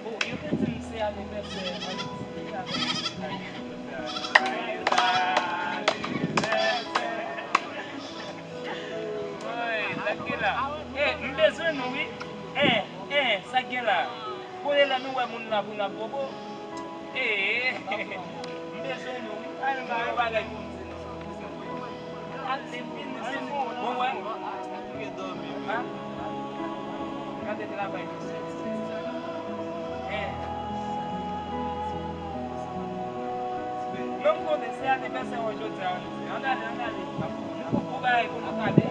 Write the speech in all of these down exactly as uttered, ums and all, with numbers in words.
Oh, yo te di m se anivèsè Andy avèk Andy. Woy, sa k gen la? Eh, m bezwen nou, wi. Eh, eh, sa k gen la? Kounye lè nou wè moun la pou n ap bobo. Eh, m bezwen nou, wi. Yon bagay pou m di nou. Al, li vin, li vin. Bon, wè. Ha? Gade travay misye. Eh. Non, m konnen se anivèsè w jodi a, wi. Ann ale, ann ale. Bon bagay pou nou gade.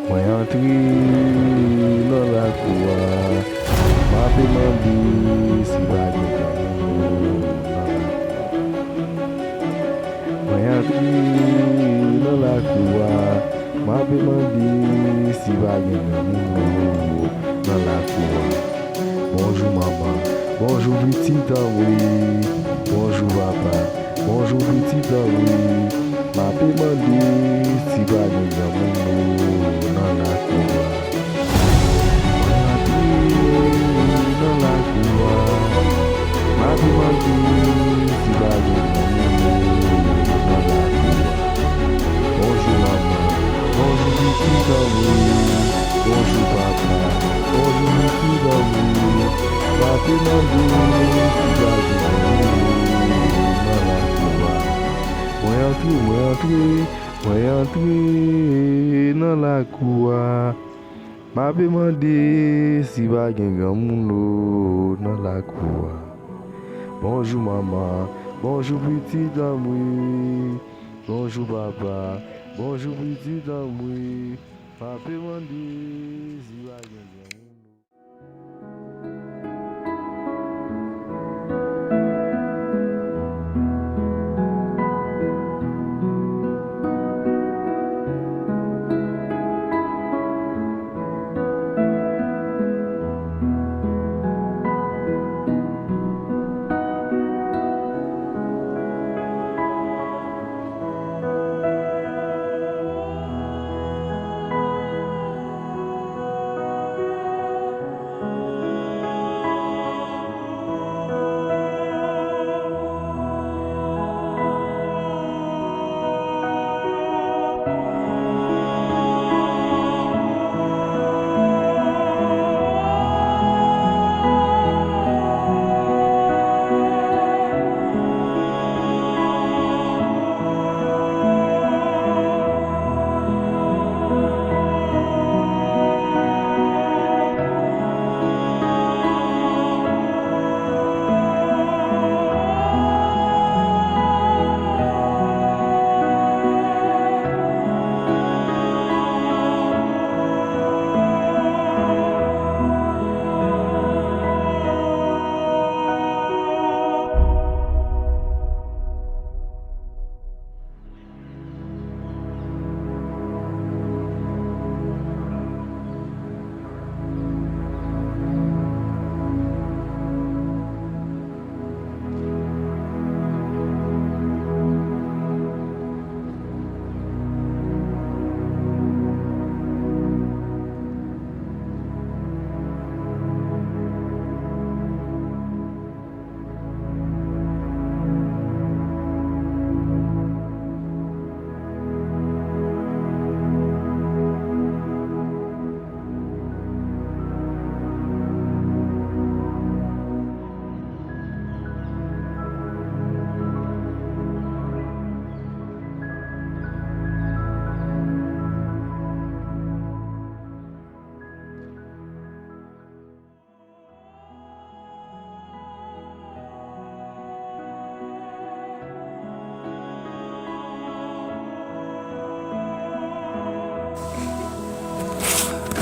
Mwen antre nan lakou a, m ape mande si pa gen granmoun nan lakou a. Mwen antre nan lakou a, m ape mande si pa gen granmoun nan lakou a. Bonjou manman, bonjou pitit an mwen, bonjou papa, bonjou pitit an mwen. M ape mande si pa gen granmoun nan lakou a. Mwen antre nan lakou a. M ape mande si pa gen granmoun nan lakou a. Bonjou manman, bonjou pitit an mwen, bonjou papa, bonjou pitit an mwen. M ape mande si pa gen granmoun nan lakou a. Mwen antre, mwen antre, mwen antre nan lakou a. M ape mande si pa gen granmoun nan lakou a. Bonjou manman, bonjou pitit an mwen, bonjou papa, bonjou pitit an mwen. M ape mande si pa gen granmoun.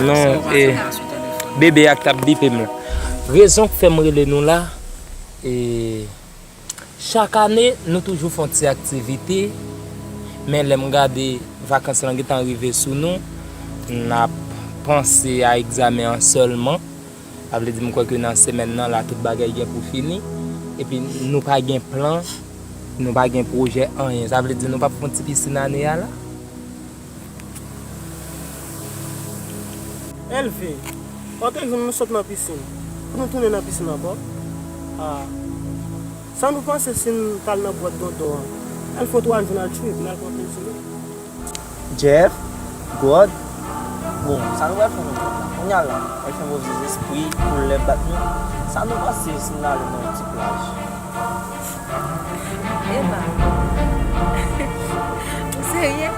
Non, e, bebe a k t ap bipe m la. Rezon k fè m rele nou la, e, chak ane, nou toujou fè yon ti aktivite, men lè m gade vakans lan gentan rive sou nou, n ap panse a egzamen an sèlman. Sa vle di m kwè ke nan semèn nan la, tout bagay gen pou fini. Epi nou pa gen plan, nou pa gen pwojè, anyen. Sa vle di nou p ap fè yon ti pisin ane a la? Elvin, ou te di nou sot nan pisin. Pou nou tounen nan pisin ankò? Ah. Sa nou panse si n t al nan bwat Dondon an? Al fè yon twa jou n al trip, n al pran plezi nou. Jeff, God, bon, sa nou pral fè menm kounye a la? Kounye a la, pral fè movèzespri, koulè bat nou. Sa nou panse si n ale nan yon ti plaj? Eva, ou serye?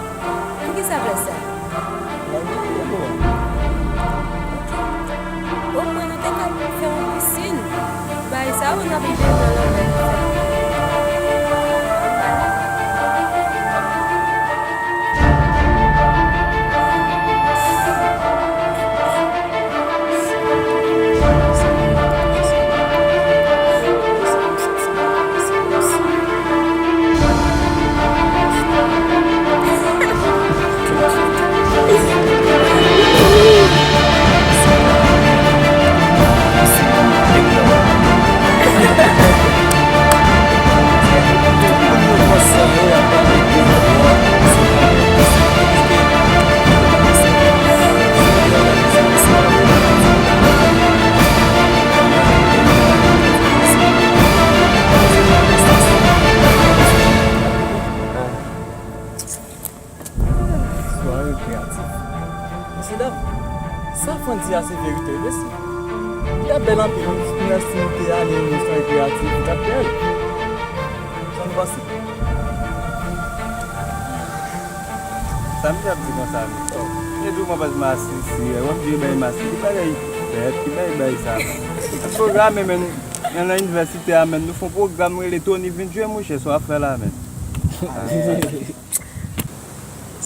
Poukisa fè sa? Nèg yo ye, bro. Ok. Omwen nou te ka fè yon pisin. Bay sa yo n ap viv nan lanmè nou fè. Sware kreyatif. Mesye dam, sa Frandy di a se verite wi mesye. Li ap bèl anpil wi, pou lè si nou te ale yon sware kreyatif, li t ap bèl. Sa nou panse? Sa misye ap di konsa menm? Oh, e di w mwen pa t masisi, w ap di bay masisi, ki bagay fèt, ki bagay bay sa? Li pwograme menm nan inivèsite a menm, nou fè yon pwogram rele Tony vin jwe mouche, sa w ap fè la menm?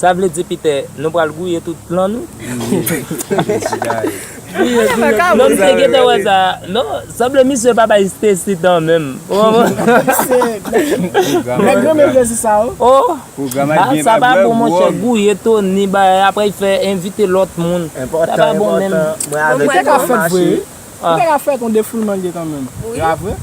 Sa vle di Pitè, nou pral gouye tout plan nou? Gouye, gouye. Non, m te gentan wè sa. Non, sanble misye pa bay Stacy tan menm. Ou konprann? Nèg granmèt vle di sa, wi. Oh! Pwogram ak Ah, gen sa pa bon, monchè. Gouye Tony, bay, apre l fè envite lòt moun. Sa pa bon menm. Mwen avèk ou ap mache. Li te ka fèt vre, wi. Li te ka fèt yon defoulman li ye kanmenm. Wi. Pa vre?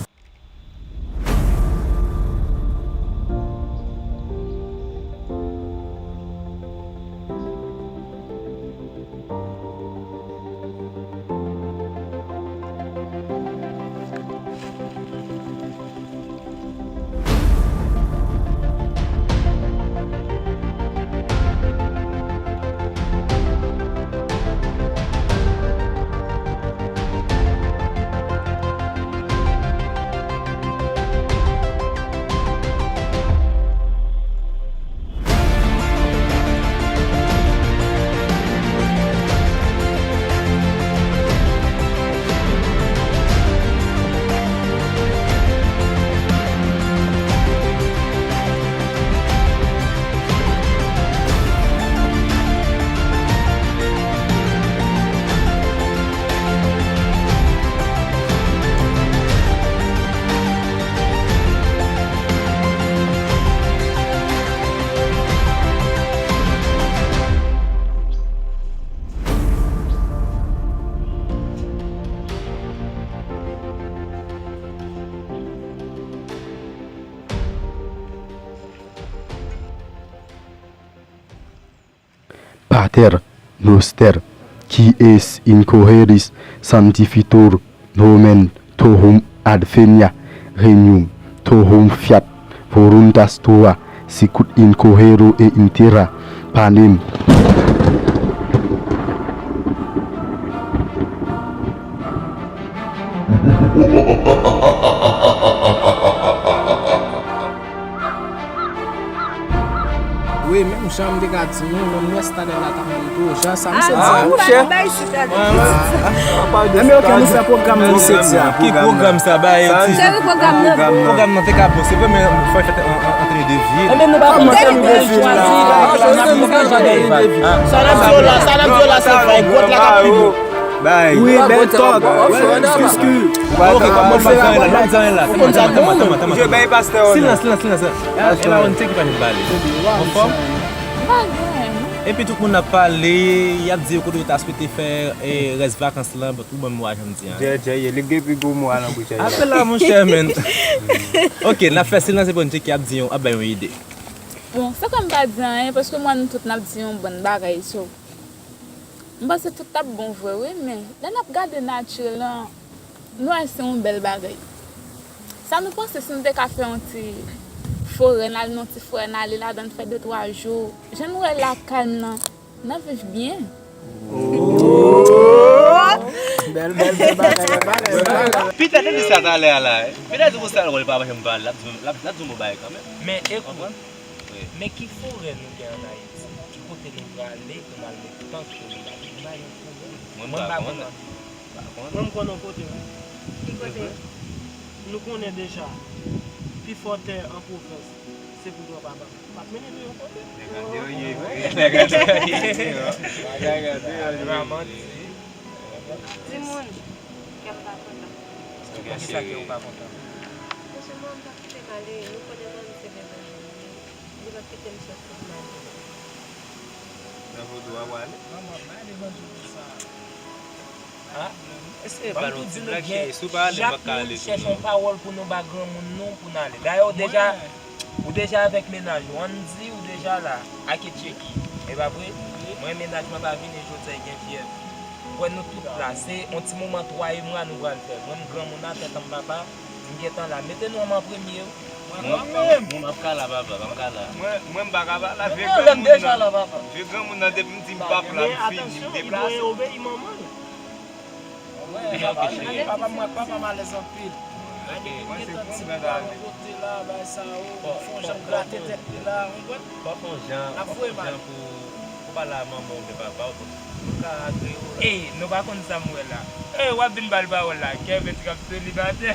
Pater noster, qui es in coheris sanctifitur nomen tuum, advenia regnum tuum, fiat voluntas tua, sicut in cohero et in terra panem. Wi, menm jan m te ka di nou, menm rèstavèk la t ap monte tou. Jan sa m sezi. Ah, mouche. Enben, oke, nou fè pwogram nan, se di a. Ki pwogram sa? Ba yo ti. Cheri, pwogram nan. Pwogram nan te ka bon, se vre, men fò fè antre de vye. Enben, nou pa konn sa nou vle chwazi la. Sa n ap di yo la, sa n ap di yo la, se fè gwòt la k ap pi bon. Bay. Wi, bèl tòk. Wi, wi, wi. Oke, kòman fè la? Silans, silans, silans, silans. Silans, silans, silans. E la, e la, on se ki pa vin pale. Anfòm? Pa gen. Epi tout moun ap pale, y ap di yo kote yo ta swete fè, e, rès vakans lan, but ou ban m mwa jan m di an. Jay, Jay, li gen pi gwo mwa nan bouch a. Apre la, monchè, men. Oke, n ap fè silans epi on se ki ap di yon, ap bay yon ide. Bon, se kòm pa di anyen, paske mwen nou tout n ap di yon bann bagay, so. M panse tout t ap bon vre wi, men lè n ap gade nati lan, nou wè se yon bèl bagay. Sa nou panse si nou te ka fè yon ti forè, n al nan yon ti forè, n ale ladan, n fè de twa jou? Jan nou wè lakay m nan, n ap viv byen. Bèl, bèl, bèl bagay, bèl bagay. Pita te di sa talè a la, eh. Pita di konsa, l pa janm pale, l ap di, l ap, l ap di yon bon bagay kanmenm. Men ekout, men ki forè nou gen ann Ayiti? Ki kote nou prale pou n al met tank pou nou bati? Nou pa gen forè. Mwen, m pa konn. Mwen, m konn yon kote, wi. Ki kote? Nou konnen deja, pifò tè an pwovens, se pou dwa papa. M ap mennen nou yon kote. Nèg an de yo ye, wi. Nèg an de yo ye, wi. Nèg an de yo ye. Pa manti. Timoun, kè m pa kontan. Poukisa kè w pa kontan? Paske manman m pa kite m ale, nou konnen manman m se bebe. Li p ap kite m sòti pou m ale. Nan vodou a w ale? Manman, bay devan Dye konsa. Ah, eseye ba nou ti blag, cheri. Si w pa ale, m p ap ka ale tou, non. Chak moun chèche yon pawòl pou nou ba granmoun nou, pou n ale. Dayè, ou deja, ou deja avèk mennaj ou. Ann di, ou deja la, ak Etcheki. E pa vre? Mwen, mennaj mwen pa vini jodi a, li gen fyèv. Ou wè nou tout la, se yon ti moman twa mwa nou pral fè. Mwen, m granmoun la, tèt an m papa, m gentan la. Mete nou ann premye, wi. Mwen, mwen, mwen, m ap ka la, papa, m ap ka la. Mwen, mwen, m pa ka pa la, vye granmoun nan. Vye granmoun nan, depi m di m p ap la, m fini, m deplase. Men atansyon, li dwe obeyi manman l. Papa m, papa m alèz anpil. Depi m gentan ti bwa yon kote la, bay sa yo, fè yon jan grate tèt li la, ou konprann? Fò fè yon jan, fò fè yon jan pou, pou pale a manman w oubyen papa w, pou nou ka agreye w la. Ey, nou pa konn sa m wè la. Ey, w ap vin ba l pawòl la, Kevin t ap selibatè.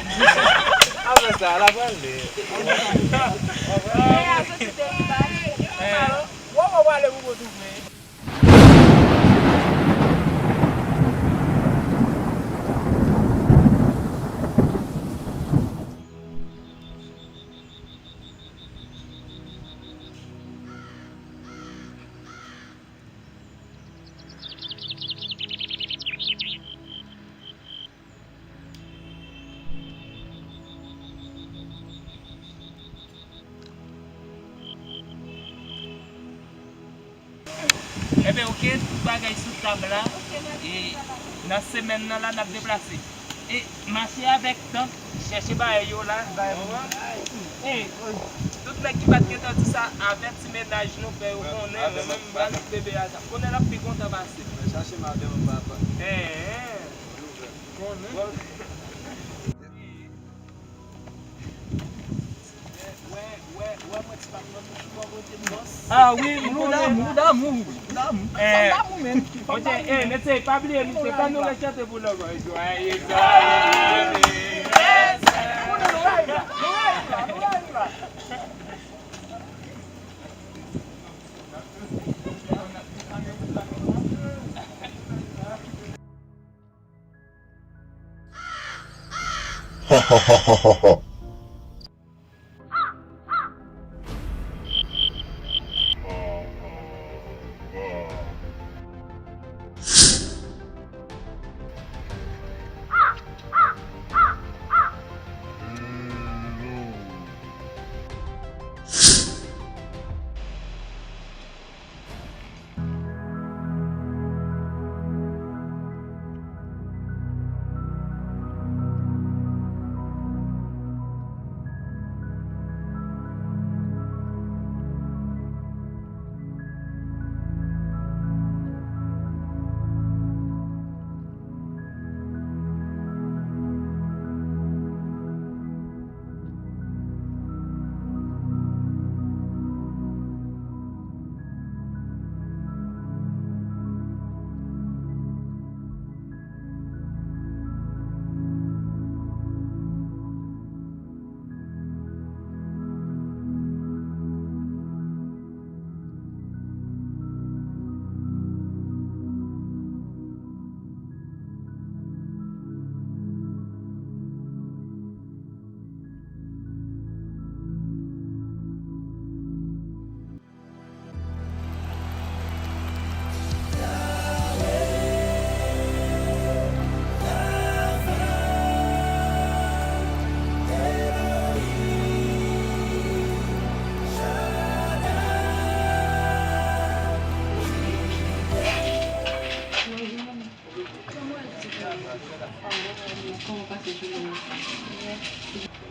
Apre sa, l ap prale. Ey, a soti selibatè. Ey. Wè, wè, wè, ale pou kote w vle. Enben, oke, tout bagay sou tab la. E nan semèn nan la, n ap deplase. E mache avèk tank, chèche bagay yo la, bagay yo. E tout nèg ki pa t gentan di sa, avèti mennaj nou, fè yo konnen, mwen menm, m pral bebe a sa. M konnen l ap pi kontan pase. Mwen chache madanm papa. Enhen. Konnen. Ah wi, m konnen. Ou damou, ou damou, ou damou. Sa m damou, menm. Monchè, eh, mesye, pa bliye, misye, fè nou rechante pou lògòy. Joyeux anniversaire.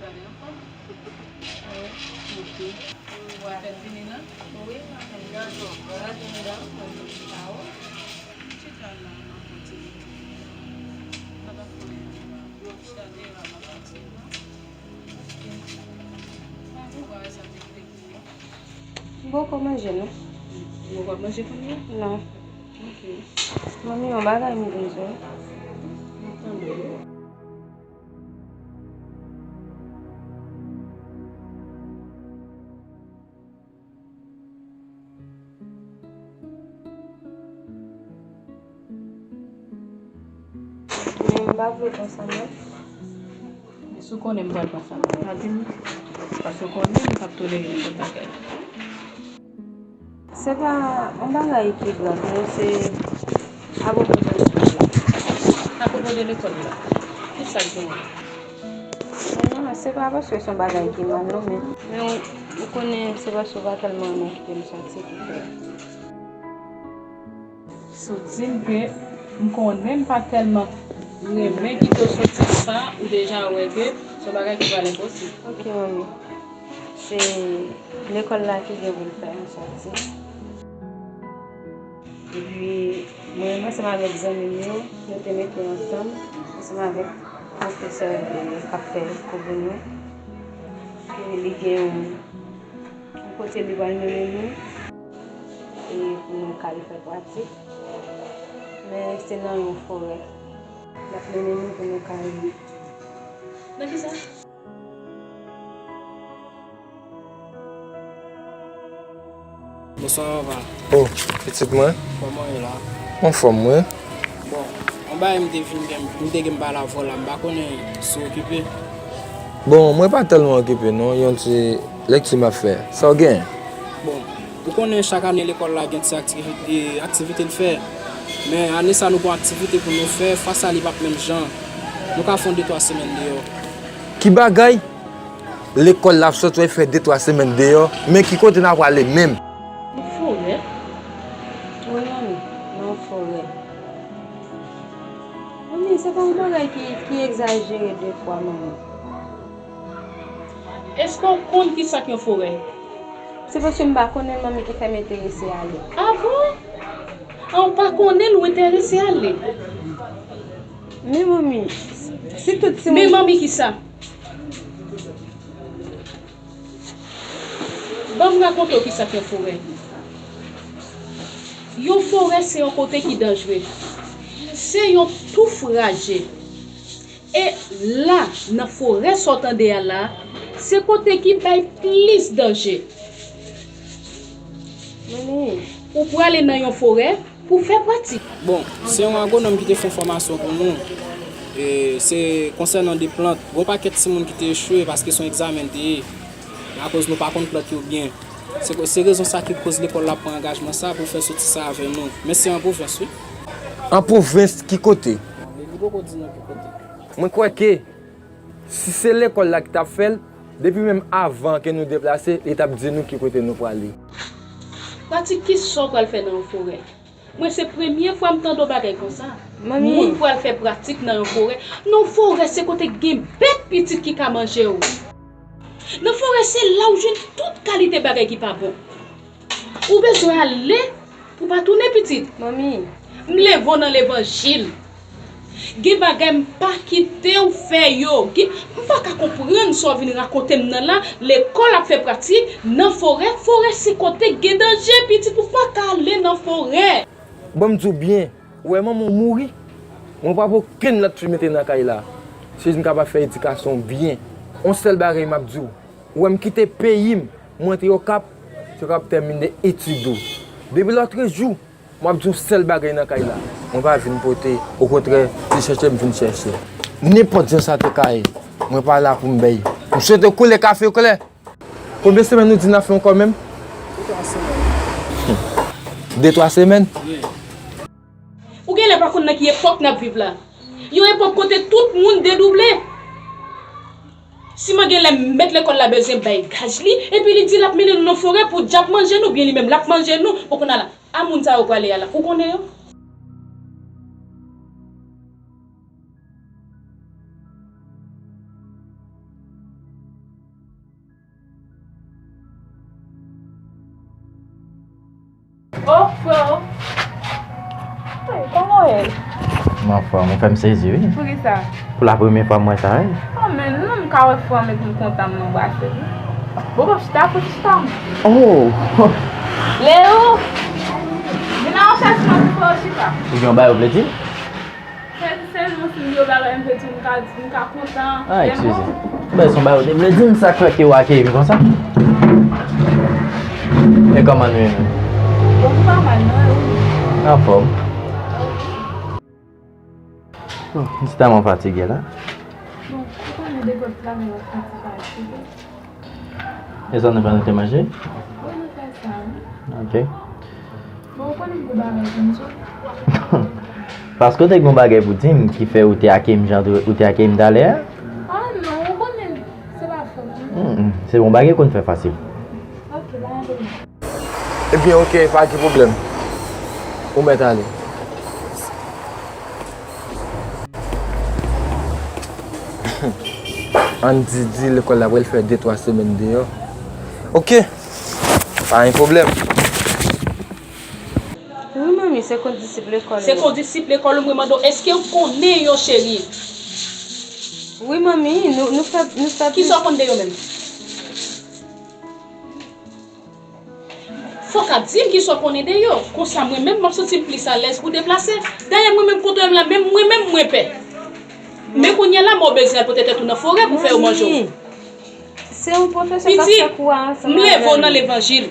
Gade anfòm? Wi. Ok. Ou wè tèt vini la? Wi, m ap vini la. Ou wè vini la, mwen vini la, wi. Chita la, m ap kontinye. Sa pa fè anyen la. Chita deyò a, m ap kontinye. Ok. Ou wè sa te fè. M poko manje non. Ou poko ap manje kounye a? Non. Ok. Manmi, yon bagay m bezwen. M ap tande w. Men m pa vle konsa non. Si w konnen m pral konsa, pa di m. Paske w konnen m p ap tolere nenpòt bagay. Se pa yon bagay ki grav non, se apwopo de lekòl la. Apwopo de lekòl la? Kisa k genyen? Non, se pa paske se yon bagay ki mal non, men, men ou, ou konnen se paske w pa tèlman renmen kite m soti ki fè. Si w di m ke m konnen m pa tèlman renmen kite w soti sa, ou deja wè ke se yon bagay ki pral enposib. Ok, manmi. Se lekòl la ki gen pou l fè m soti. Epi, mwen menm ansanm avèk zanmi m yo, nou te mete ansanm, ansanm avèk pwofesè k ap fè kou pou nou, ke li gen yon, yon kote li pral mennen nou, e pou nou ka al fè pratik. Men se nan yon forè. L ap mennen nou pou nou ka al. Nan kisa? Bonswa, papa. Oh, pitit mwen. Kòman w ye la? Anfòm, wi. Bon, yon bagay m te vin gen, m te gen m pale avè w la, m pa konnen si w okipe. Bon, mwen pa tèlman okipe, non. Yon ti lekti m ap fè. Sa w gen? Bon, ou konnen chak ane lekòl la gen ti aktivi-, e, aktivite l fè. Men ane sa nou gon aktivite pou nou fè, fas a li p ap menm jan. Nou ka fè yon de twa semèn deyò. Ki bagay? Lekòl la ap sòti, w ap fè de twa semèn deyò, men ki kote n a prale menm? Nan forè? Wi, manmi, nan forè. Manmi, se pa yon bagay ki, ki egzajere de fwa, manmi. Èske w konn kisa k yon forè? Se paske m pa konnen l, manmi, ki fè m enterese ale. A bon? An, w pa konnen l, ou enterese ale? Men manmi, si tout timoun. Men manmi kisa? Ban m rakonte w kisa k yon forè. Yon forè se yon kote ki danjre. Se yon touf raje. E la, nan forè sa w tande a la, se kote ki bay plis danje. Manmi. Ou prale nan yon forè pou fè pratik. Bon, se yon agwonòm ki te fè yon fòmasyon pou nou. E se konsènan de plant. Gon pakèt timoun ki te echwe paske se yon egzamen l te ye. Akoz nou pa konn plant yo byen. Se, se rezon sa ki koz lekòl la pran angajman sa pou fè soti sa avè nou. Men se an pwovens, wi. An pwovens ki kote? Li poko di nou ki kote. Mwen kwè ke si se lekòl la ki t ap fè l, depi menm avan ke nou deplase, li t ap di nou ki kote nou prale. Pratik kisa w pral fè nan yon forè? Mwen se premye fwa m tande yon bagay konsa. Manmi. Moun pral fè pratik nan yon forè. Nan yon forè se kote k gen bèt pitit ki ka manje w. Nan forè se la w jwenn tout kalite bagay ki pa bon. Ou bezwen ale pou w pa tounen pitit. Manmi. M leve w nan levanjil. Gen bagay m pa kite w fè yo. Gen, m pa ka konprann sa w vin rakonte m nan la. Lekòl ap fè pratik nan forè. Forè se kote k gen danje, pitit, ou pa ka ale nan forè. Ban m di w byen, ou wè manman w mouri, mwen p ap okenn lòt fi mete nan kay la. Se jis m kapab fè edikasyon w byen. On sèl bagay m ap di w, ou wè m kite peyi m, mwen antre Okap, se pou m tèmine etid ou. Depi lòtrejou, m ap di yon sèl bagay nan kay la. Mwen pa vin pote, okontrè, se chèche m vin chèche. Nenpòt jan sa te ka ye, mwen pa la pou m bèy. M swete koule kafe klè. Konbyen semèn nou di n ap fè ankò menm? De twa semèn. De twa semèn? Wi. Ou genlè pa konn nan ki epòk n ap viv la. Yon epòk kote tout moun dedouble. Siman genlè mèt lekòl la bezwen bay gaj li, epi li di l ap mennen nou nan forè pou djab manje nou, byen li menm l ap manje nou. Bon, kounye a la, a moun sa yo prale a la, ou konnen yo? Oh, freo. Hey, kòman w ye? M anfòm, ou fè m sezi, wi. Poukisa? Pou la premye fwa m wè sa, wi. Oh, men non, m ka wè frè m epi m kontan, m anbrase l. Bon, bon, chita, pou chita, m. Oh! Leo! Vin nan yon chèz mwen pou frè w chita. Ou gen yon bagay ou vle di? Sèl, sèl mwen, si m gen yon bagay m vle di, m ka di, m ka kontan. Ah, eskize. Ben, se yon bagay ou te vle di m, sa k fè ke w akeyi m konsa? E kòman nou ye menm? Bon, m pa mal, non, e ou menm? Anfòm. Oh, m tèlman fatige la. Bon, ou konnen depi w ap travay, w ap santi fatige. E sa nou fè, nou te manje? Wi, nou fè sa, wi. Ok. Bon, ou konnen m gon bagay pou m di w. Paske w te gon bagay pou di m ki fè ou te akeyi m jan ou te akeyi m talè a? Ah non, ou konnen se pa fòt mwen. Mm, mm. Se yon bagay konn fè fasil. Ok, pa gen pwoblèm. Ebyen, ok, pa gen pwoblèm. Ou mèt ale. Ann di, di lekòl la pral fè de twa semèn deyò. Ok, pa gen pwoblèm. Wi, manmi, se kondisip lekòl. Se kondisip lekòl ou mwen mande w, èske w konnen yo, cheri? Wi, manmi, nou, nou fè, nou fè. Kisa w konn de yo menm? Fòk ap di m kisa w konnen de yo. Konsa, mwen menm, m ap santi m plis alèz pou deplase. Dayè, mwen menm, kote w ye m la, menm mwen menm, mwen pè. Men kounye a la, men w bezwen al pote tèt ou nan forè pou fè yo manje w. Manmi, se yon pwofesè k ap fè kou a ansanm avè l. Pitit, m leve w nan levanjil.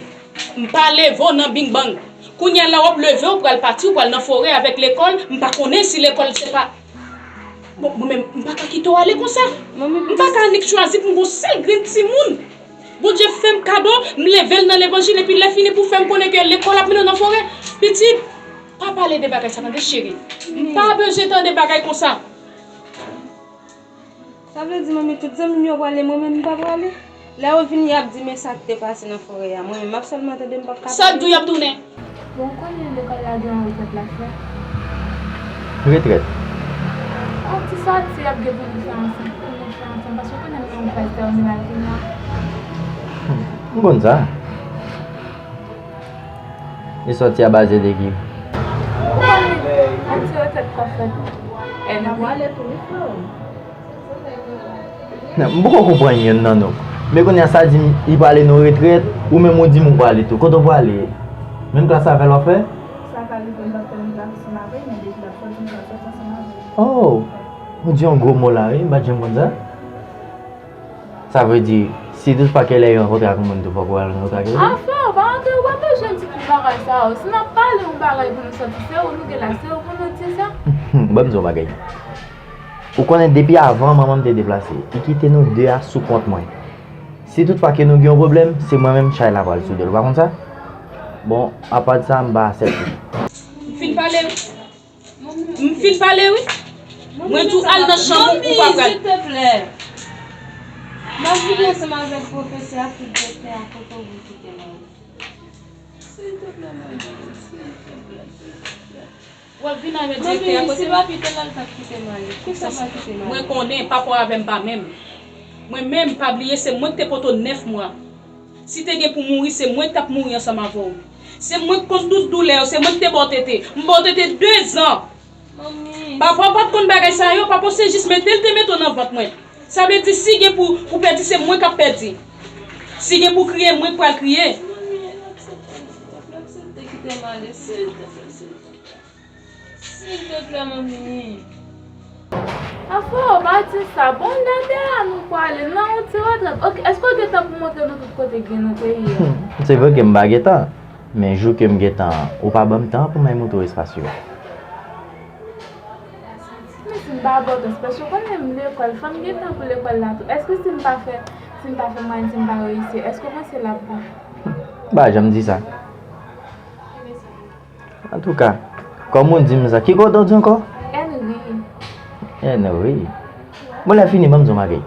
M pa leve w nan bingbang. Kounye a la, w ap leve w pral pati, w pral nan forè avèk lekòl. M pa konnen si lekòl se pa. Bon, mwen menm, m pa ka kite w ale konsa. Manmi, m pa ka annik chwazi pou m gon sèl grenn timoun. Bondye fè m kado, m leve l nan levanjil, epi lè fini pou fè m konnen ke lekòl ap mennen w nan forè. Pitit, pa pale de bagay sa, tande, cheri. M pa bezwen tande bagay konsa. Sa vle di, manmi, tout zanmi m yo prale, mwen menm m pa prale? Lè yo vini, y ap di, men sa k te pase nan forè a. Mwen menm, m ap sèlman tande, m p ap ka pale. Sa k di w y ap tounen? Bon, ou konnen lekòl la gen yon retrèt l ap fè. Retrèt? Yon ti sòti y ap gen pou nou fè ansanm, pou nou fè ansanm, paske ou konnen m nan yon faz tèminal kounye a. Hmm, m konn sa. E sòti a baze de ki? Ou konnen, yon ti retrèt k ap fèt. N ap prale tou wi, frè m. Non, m poko konprann yonn nan nou. Men kounye a sa di m li prale nan retrèt, ou menm ou di m ou prale tou. Kote w prale? Menm klas avè l w ap fè? Sa ka rive m p ap fè menm klas ansanm avè l, men depi l ap sòti, m pral sòti ansanm avè l. Oh! Ou di yon gwo mo la, wi, m pa t janm konn sa. Sa vle di, si tout fwa ke lè yo rankontre ak yon moun tou, fòk ou al rankontre ak yo tou? Afè w, pa rantre, ou pa bezwen di tout bagay sa yo. Si n ap pale yon bagay pou nou sòti, se ou nou gen la, se ou pou nou di sa. Ban m di w yon bagay. Ou konnen depi avan manman m te deplase, li kite nou de a sou kont mwen. Si tout fwa ke nou gen yon pwoblèm, se mwen menm chay la pral sou do l. Ou pa konn sa? Bon, apa de sa, m pa aksepte. M fin pale wi. M fin pale wi. Mwen di w al nan chanm ou, ou pa pral. Silteplè. M ap vini ansanm avèk pwofesè a, ak direktè a, kote w vle kite m ale. Silteplè, manmi, silteplè, silteplè. W ap vin avè direktè a kote m? Si papi te la, l t ap kite m ale. Poukisa l pa kite m ale? Mwen konnen, papa w avè m pa menm. Mwen menm, pa bliye, se mwen ki te pote w nèf mwa. Si te gen pou mouri, se mwen ki t ap mouri ansanm avè w. Se mwen ki konn tout doulè yo, se mwen ki te ba w tete. M ba w tete de zan. Manmi. Papa w pa t konn bagay sa yo, papa w se jis mete l te mete w nan vant mwen. Sa vle di, si gen pou, pou pèdi, se mwen k ap pèdi. Si gen pou kriye, mwen k pral kriye. Manmi, n ap sèt, n ap sèt te kite m ale, silteplè, silteplè. Silteplè, manmi. Afè w pa di sa. Bon, gade a nou prale nan yon ti retrèt. Oke, èske w gen tan pou montre nou tout kote gen nan peyi a? Hmm, se vre ke m pa gen tan, men jou ke m gen tan an, ou pa ban m tan an pou m al montre w espas yo. Men si m pa ba w tan, se paske w konnen m lekòl, fò m gen tan pou lekòl la tou. Èske si m pa fè, si m pa fè mwayèn, si m pa reyisi, èske w panse l ap bon? M pa janm di sa. Antouka, kòm ou di m sa, ki kote w di ankò? Henry. Henry. Bon, lè fini, ban m di w yon bagay.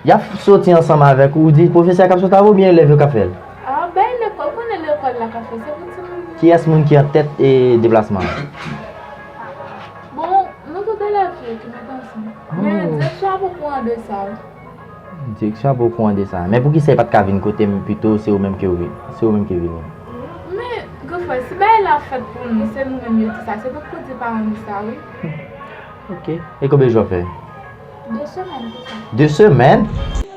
Y ap soti ansanm avèk ou, ou di pwofesè a k ap soti avè w oubyen elèv yo k ap fè l? A, bay lekòl, konnen lekòl la k ap fè, se pou timoun yo. Kiyès moun ki antèt, e, deplasman an? Bon, nou tout elèv yo ki mete ansanm. Men direksyon an poko okouran de sa, wi. Direksyon an poko okouran de sa. Men poukisa li pa t ka vin kote m pito, se ou menm ke w vin, se ou menm ki vini? Men, Gran frè, si bagay la fèt pou nou, se nou menm yo di sa, se nou k pou di paran nou sa, wi. Ok. E konbyen jou w ap fè? De semèn pou sa. De semèn?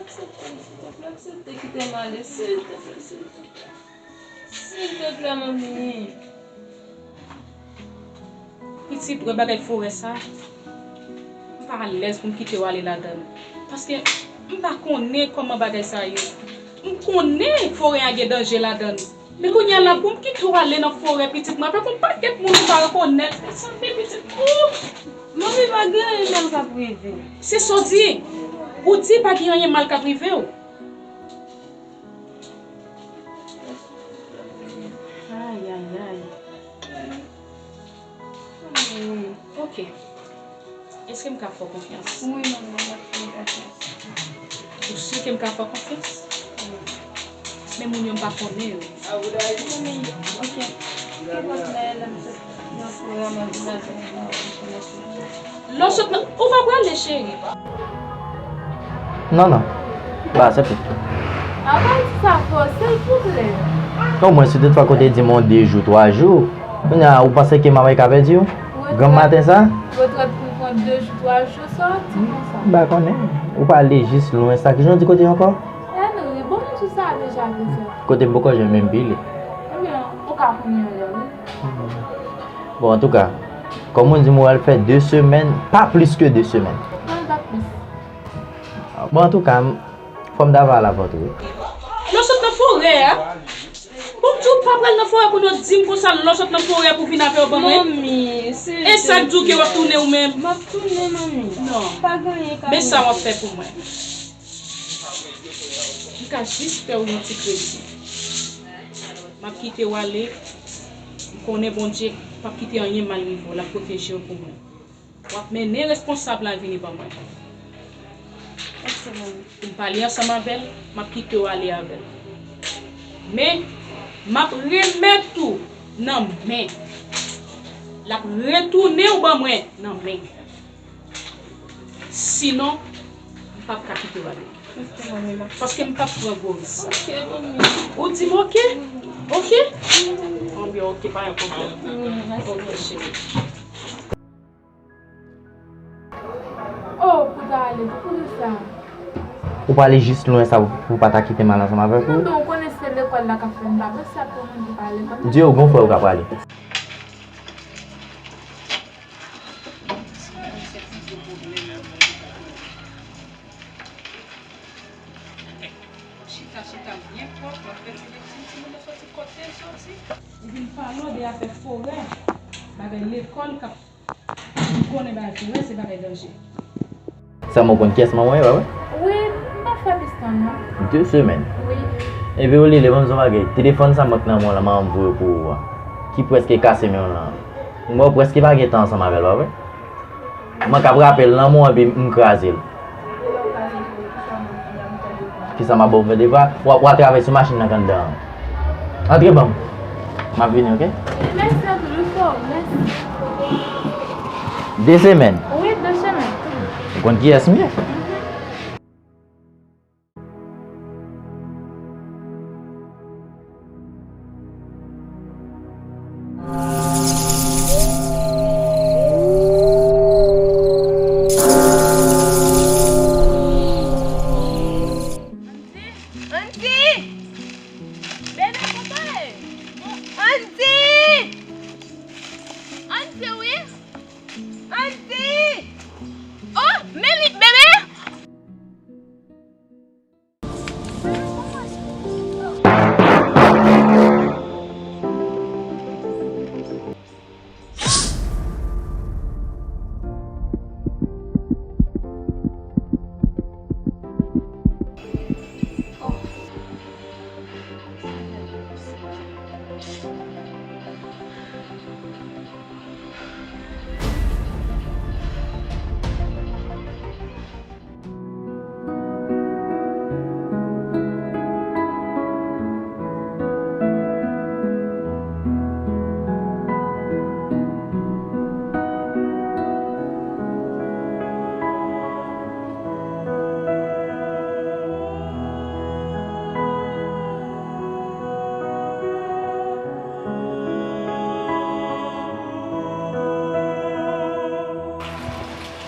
Aksepte, silteplè, aksepte, kite m ale, silteplè, silteplè. Silteplè, manmi. Pitit, wè bagay forè sa, m pa alèz pou m kite w ale ladan l. Paske m pa konnen kòman bagay sa ye. M konnen forè a gen danje ladan l. Men kounye a la, pou m kite w ale nan forè, pitit mwen, avèk yon pakèt moun ou pa rekonèt. Sanble pitit, ou. Manmi, pa gen anyen mal k ap rive. Se sa w di? Ou di pa gen anyen mal k ap rive w? Ay, ay, ay. Wi. Ok. Èske m ka fè w konfyans? Wi, manman, m ap fè w konfyans. Ou si ke m ka fè w konfyans? Wi. Men moun yo m pa konnen yo. Manmi, ok. Ki pòs la, lè m sot nan fò a, mwen vin avè w, mwen vin avè w. Lè w sot nan, ou pa prale, cheri? Non, non. Ba, se tout. A pa di sa fò, silvouplè. Omwen, si toutfwa kote di m yon de jou, twa jou, kounye a, ou panse ke m ap ka pèdi w? Granm maten sa? Retrèt pou pran de jou, twa jou, sa w ap di konsa? M pa konnen. Ou pale jis lwen sa. Kijan w di kote ankò? Henry, bon, m di sa deja plizyè fwa. Kote m poko janm menm pile. Ebyen, ou ka kounye a la, wi. Bon, antouka, kòm ou di m ou al fè de semèn, pa plis ke de semèn. Non, pa plis. Bon, antouka, m, fò m ta pale avè w tou, wi. Lè w sot nan forè a, bon, m di w pa pral nan forè pou nou di m konsa, lè w sot nan forè pou vin avè w ban mwen. Manmi, silvouplè. E sa k di w ke w ap tounen ou menm? M ap tounen, manmi. Non. Pa gen anyen k ap rive. Men sa w ap fè pou mwen. M ka jis fè w yon ti kredi. M ap kite w ale. M konnen Bondye p ap kite anyen mal rive w. L ap pwoteje w pou mwen. W ap mennen responsab la vini ban mwen. Pou m pale ansanm avè l, m ap kite w ale avè l. Men, m ap remèt ou nan men. L ap retounen w ban mwen nan men. Sinon, m p ap ka kite w ale. Ok, manmi, m ap... Paske m p ap pran gwo risk. Ok, manmi. Ou di m ok? Ok? Anben, ok, pa yon pwoblèm. Wi, mèsi. Ok, cheri. Oh, pou ta ale, poukisa? Ou pale jis lwen sa pou, pou pa ta kite m al ansanm avèk ou? Non, men ou konnen se lekòl la k ap fè m pa vle sa pou moun ki pale konsa. Di yo gon frè ou ka pale. Chita, chita byen pwòp, w ap fè ti lekti, timoun nan soti kote l soti. Ou vin pale w de afè forè, bagay lekòl k ap, ou konnen bagay forè se bagay danje. Sèlman w konn kiyès manman w ye, pa vre? Wi, m pa fè plis tan non. De semèn? Wi. Ebyen, Olile, ban m di w yon bagay. Telefòn sa m ak nan men w lan, m a voye pou ou a, ki prèske kase men w lan. Mwen, w prèske pa gen tan ansanm avè l, pa vre? Mwen k ap rape l nan men w epi m kraze l. Kisa m ap ba w fè depa? W ap, w ap travay sou machin nan k anndan an. Antre ban m. M ap vini, ok? Mèsi anpil, wi, frè, mèsi. De semèn? Wi, de semèn. Ou konn kiyès m ye? Andy! Andy! Bebe, konsa e? Andy! Andy, wi! Andy! Oh, men li, bebe!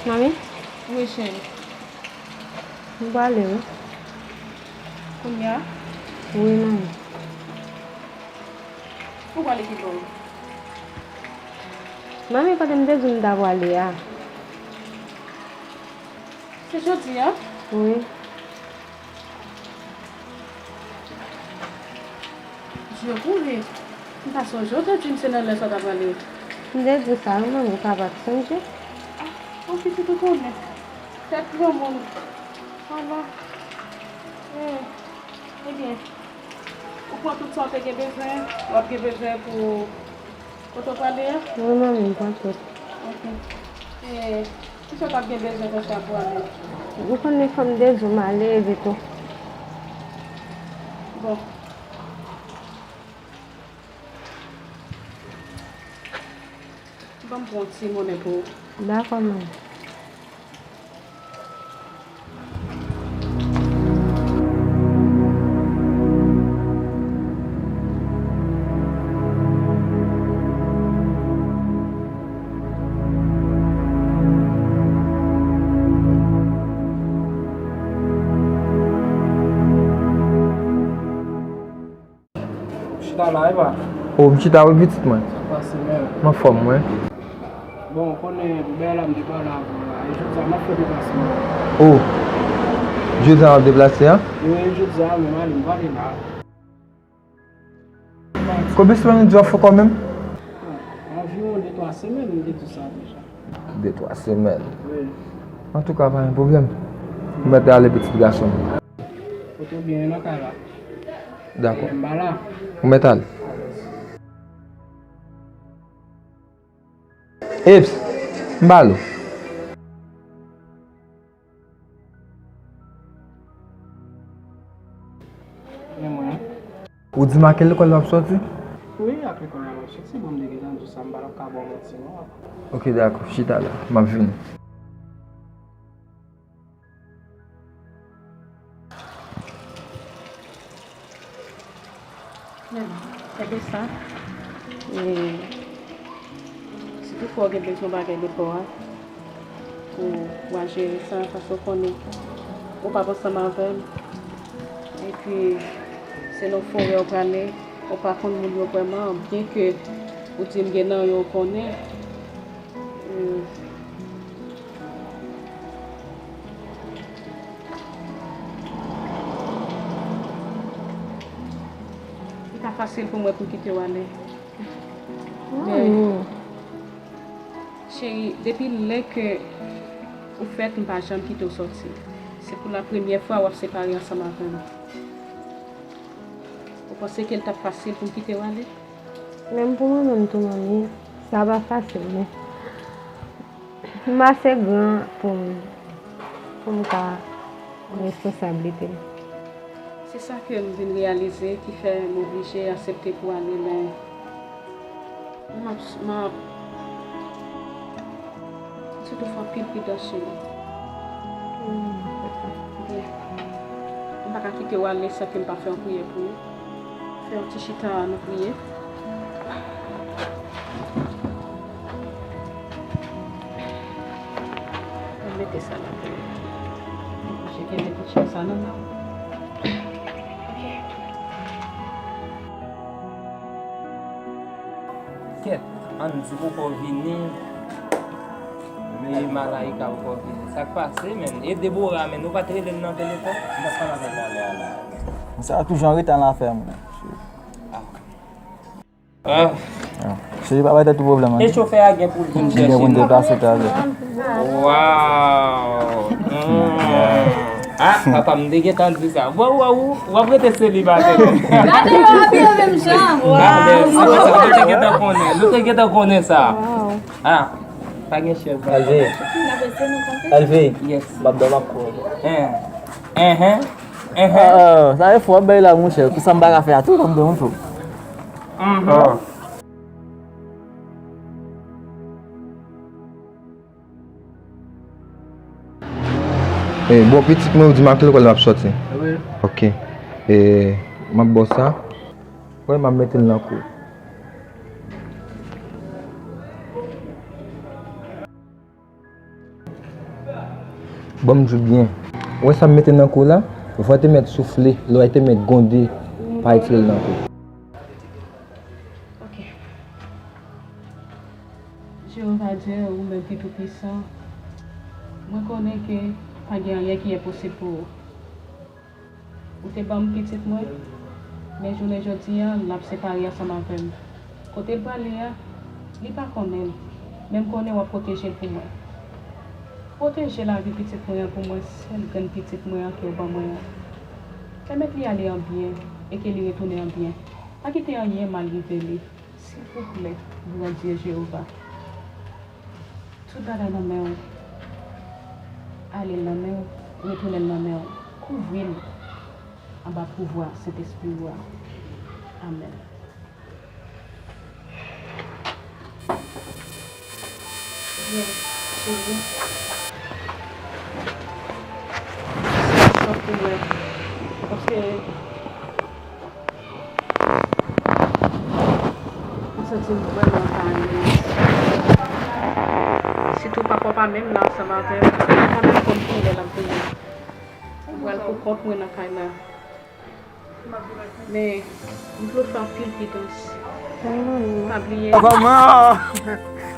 Manmi? Wi, cheri. M prale, wi. Kounye a? Wi, manmi. Ou prale ki bò? Manmi, kote m te di w m ta prale a. Se jodi a? Wi. Je voulais. M pa sonje w te di m se nan lè sa w ta prale. M te di sa wi, manmi, ou ka pa t sonje. Ah, bon, pitit ou konnen. Tèt granmoun. Ala. Eh, ebyen, ou pran tout sa w te gen bezwen, w ap gen bezwen pou Kote w prale a? Wi, manmi, m pran tout. Ok. E, kisa w t ap gen bezwen konsa pou ale? Ou konnen fò m te di w m ale vit ou. Bon. Ban m pran ti monnen pou ou. Dakò, manmi. Chita la, e pa? O, m chita wi, pitit mwen. Sa k pase menm? M anfòm, wi. Bon, ou konnen, pou bagay la, m te pale avè w la. E jodi a, m ap fè deplasman. O, jodi a w ap deplase, an? Wi, jodi a menm, ale, m prale la. Konbyen semèn ou di w ap fè ankò menm? Anviwon de twa semèn, m te di sa deja. De twa semèn. Wi. Antouka, pa gen pwoblèm. Ou mèt ale, pitit gason m. Kote w byen nan kay la. Dakò. E, m pa la. Ou mèt ale. Eps, m pa la. Men mwen. Ou di m a ki lekòl w ap sòti? Wi, a lekòl la m ap sòti. Bon, m te gentan di w sa, m pa t ap ka ba w manti non, papa. Ok, dakò, chita la, m ap vini. Men, kenbe sa. E, si toutfwa w gen bezwen bagay depo a, ou, w a jere sa, paske w konnen ou p ap ansanm avè m. Epi, se nan forè w prale, ou pa konn moun yo vrèman, byenke ou di m gen nan yo w konnen. Hmm. Li pa fasil pou mwen pou m kite w ale. Men, cheri, depi lè ke ou fèt, m pa janm kite w sòti. Se pou la premyè fwa w ap separe ansanm avè m. Ou panse ke l t ap fasil pou m kite w ale? Menm pou mwen menm tou, manmi, sa pa fasil, men m ase gran pou m, pou m ka pran responsablite m. Se sa ke m vin reyalize ki fè m oblije aksepte pou ale, men m ap, m ap, Sitou fè anpil pridans, cheri. Hmm, m konprann. Byen. M pa ka kite w ale san ke m pa fè yon priyè pou ou. Fè yon ti chita, nou priye. Mwen mete sa la pou ou. Mwen kenbe ti chè sa nan men w. Ok. Kèt, Andy poko vini. Men Malaika poko vini. Sa k pase, menn? E Debora, menn, ou pa t rele l nan telefòn? M t ap pale avè l talè a la. Sa toujou an reta nan afè mwen. Ah. Ah. Ah. Cheri, pa bay tèt ou pwoblèm, an. E chofè a gen pou l vin chèche nou. Gen pou l deplase talè. Waw. Mm. Ah, papa, m te gentan di sa. Waw, waw, w ap rete selibatè. Gade yo abiye menm jan. Waw. Nou te gentan konnen, nou te gentan konnen sa. Waw. Ah, pa gen chèf. Alve. Alve. Yes. M ap dòmi, m ap kouri. Hein. Hein, hein. Hein, hein. Ah, sa e fò, bay la, monchè. Pou sa m pa ka fè a, tou, m dòmi tou. Mhm. Ah. Eh, bon, pitit mwen, ou di m a ki lekòl m ap sòti? Wi. Ok. Eh, m ap ba w sa. Wi, m ap mete l nan kou. Ban m di w byen. Ou wè sa m mete nan kou w la? Van te mèt soufle, lò a te mèt gwonde, pa retire l nan kou. Ok. Jewova Dye, ou menm ki toupisan, mwen konnen ke pa gen anyen ki enposib pou ou. Ou te ban m pitit mwen, men jounen jodi a, l ap separe ansanm avè m. Kote l prale a, li pa konnen l, men m konnen w ap pwoteje l pou mwen. Pwoteje lavi pitit mwen an pou mwen, sèl grenn pitit mwen an ke w ban mwen an. Pèmèt li ale an byen e ke li retounen an byen. Pa kite anyen mal rive li. Silvouplè, Grandye Jewova, tout bagay nan men w. Ale l nan men w, retounen l nan men w. Kouvri l anba pouvwa Sentespri ou a. Amèn. Byen, cheri. Se yon chòk pou mwen. Paske M santi m vrèman alèz. Sitou papa w pa menm la ansanm avè m. M pa menm konn kilè l ap vini. Ou pral pou kont mwen nan kay la. Men, m vle w fè anpil pridans. Pa bliye. Kòman?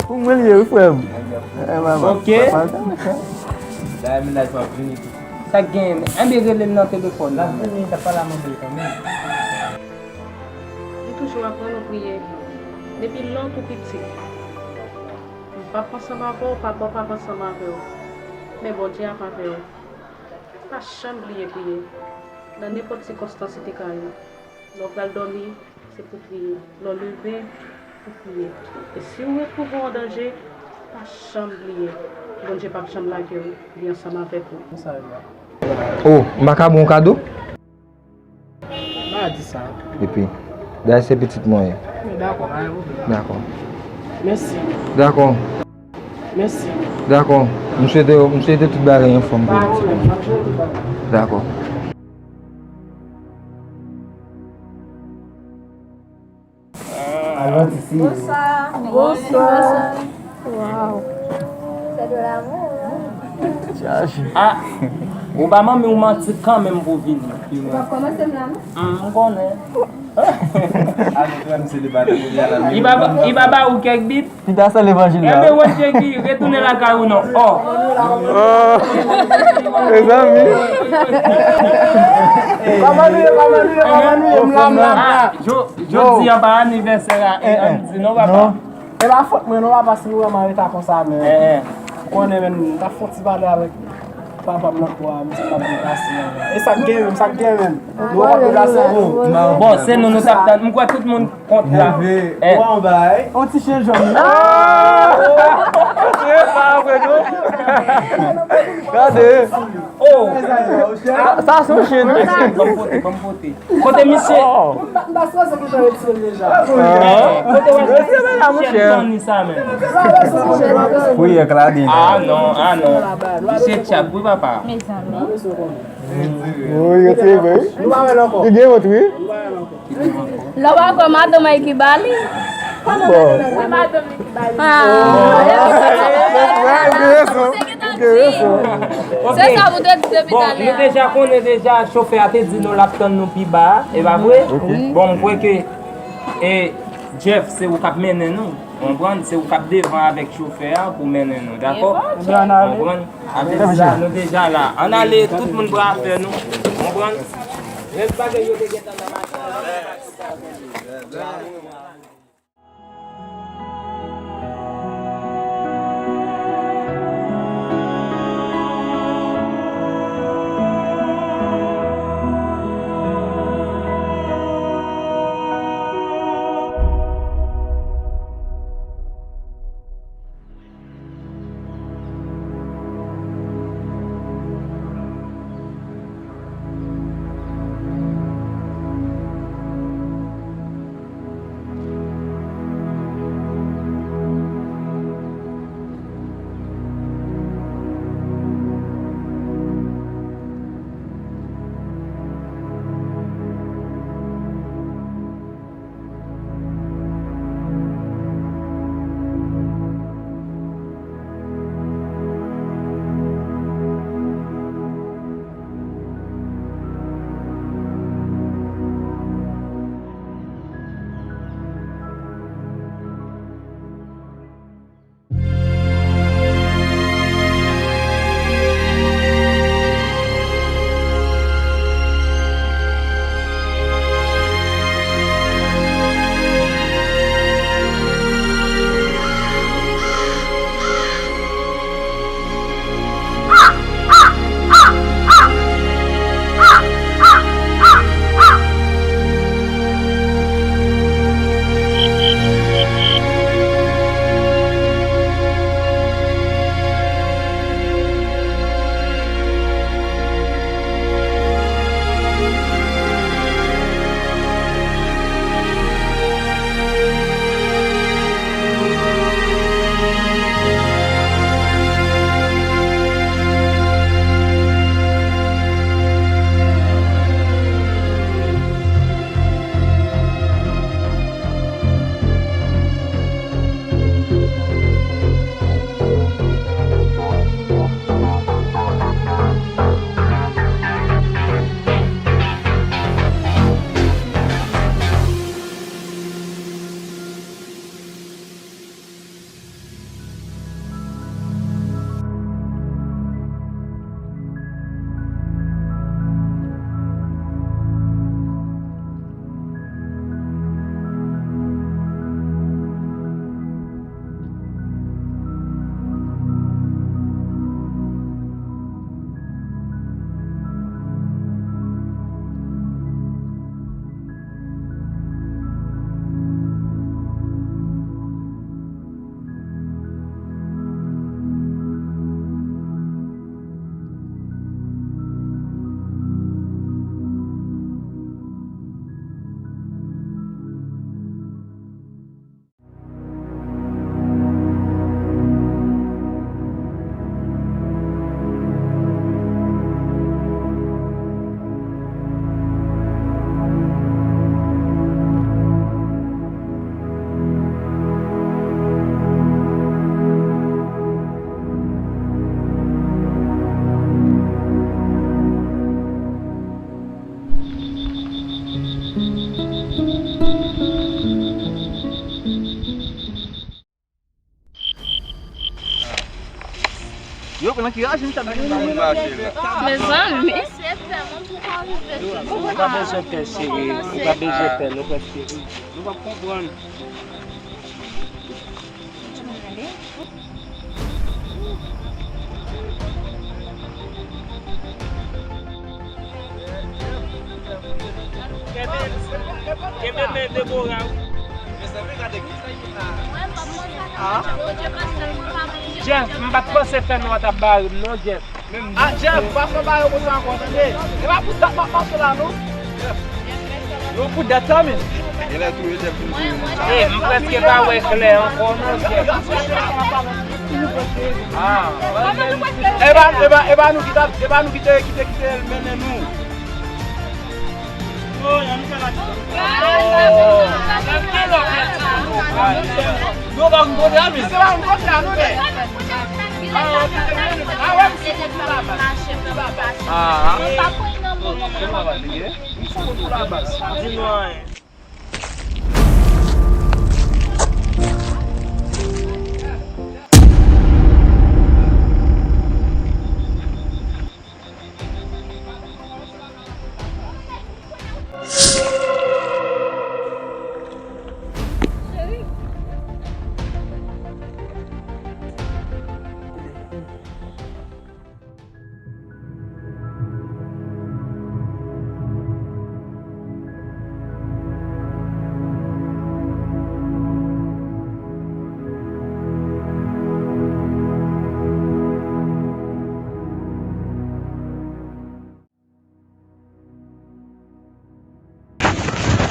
Pou mwen l ye, wi, frè m. Eh, baba. Ok. Papa, sa, sa. Dayè, mennaj mwen ap vini tou. Sa k genyen? Enben, rele l nan telefòn. L ap vini, l ap pale a manman l kanmenm. Li toujou aprann ou priye. Depi lè w tou piti. M p ap ansanm avè w, papa w p ap ansanm avè w. Men Bondye ap avè w. Pa janm bliye priye. Nan nenpòt sikonstans li te ka ye. Lè w pral dòmi, se pou priye. Lè w leve, pou priye. E si w retwouve w an danje, pa janm bliye. Bondye p ap janm lage w. Li ansanm avèk ou. Oh, m pa ka ba w kado? Pa di sa. Epi, dayè se pitit mwen ye. Men dakò, pa gen pwoblèm. Dakò. Mèsi. Dakò. Mèsi. Dakò. M swete, m swete tout bagay anfòm pou pitit mwen. Pa gen pwoblèm, m ap jere tout bagay. Dakò. Bonswa. Bonswa. Wow. C'est de l'amour. Ah, ou ba manmi w manti kanmenm pou vini. Ou p ap kòmanse m la, non? M konnen. Li pa, li pa ba ou kèk bit? Pita sa levanjil la. Enben, Rodjegi, retounen lakay ou non. Oh. Oh. Mezanmi. Kòman nou ye, kòman nou ye, kòman nou ye? M la, m la, m la. Ah, jo-, jodi a pa anivèsè a, eh, Andy, non, papa? Non. E pa fòt mwen, non, papa, si m vrèman reta konsa, men. Eh, eh. Ou konnen, men, m ta fè yon ti pale avèk papa m lòt bò a, m di l m ap deplase a. E sa k gen menm, sa k gen menm. Nou p ap deplase, non. Bon, se nou, nou t ap tann. M kwè tout moun kont la. Eh. Ou an bay. On ti chen jòn. Ah! Se pa vre, non? Gade. Oh! Sa, sa se yon chen. Ban m pote, ban m pote. Kote misye? Oh. M pa, m pa sipoze gentan retire l deja. Ah. Kote w ap retire la, monchè. Chen tann li sa menm. Fouye Claudine. Ah non, ah non. Misye tchak, wi, papa. Mezanmi. Wi, yo te vre. Nou pa wè l ankò. Li gen wont, wi. Lè w pa kwè madanm an ki ba li. Bon. Wi, madanm li ki ba li. Ah. Li gen rezon. Li gen rezon. Se sa pou te di depi talè. Bon, nou deja konnen deja, chofè a te di nou l ap tann nou pi ba a, e pa vre? Ok. Bon, m kwè ke, e, Jeff, se ou k ap mennen nou. Konprann? Se ou k ap devan avèk chofè a pou mennen nou, dakò? Konprann? Avèk sa, nou deja la. Ann ale, tout moun pran afè nou. Konprann? Rès bagay yo te gentan nan machin. Mwen ki raje m t ap vin ba nou. Mezanmi. Ou pa bezwen pè, cheri. Ou pa bezwen pè, nou prèske rive. Nou p ap konprann. Kenbe, kenbe men Debora wi. Jeff, m pa t panse fè nwa t ap bare m non, Jeff. Ah, Jeff, pa fè bagay konsa ankò, tande. E pa pou dat m ap mache la, non. Yo pou dat sa, men. Genlè tou yo Jeff vin touye moun sa. Eh, m prèske pa wè klè ankò, non, Jeff. Ah. E pa, e pa, e pa nou ki t ap, e pa nou ki te, ki te, ki te mennen nou.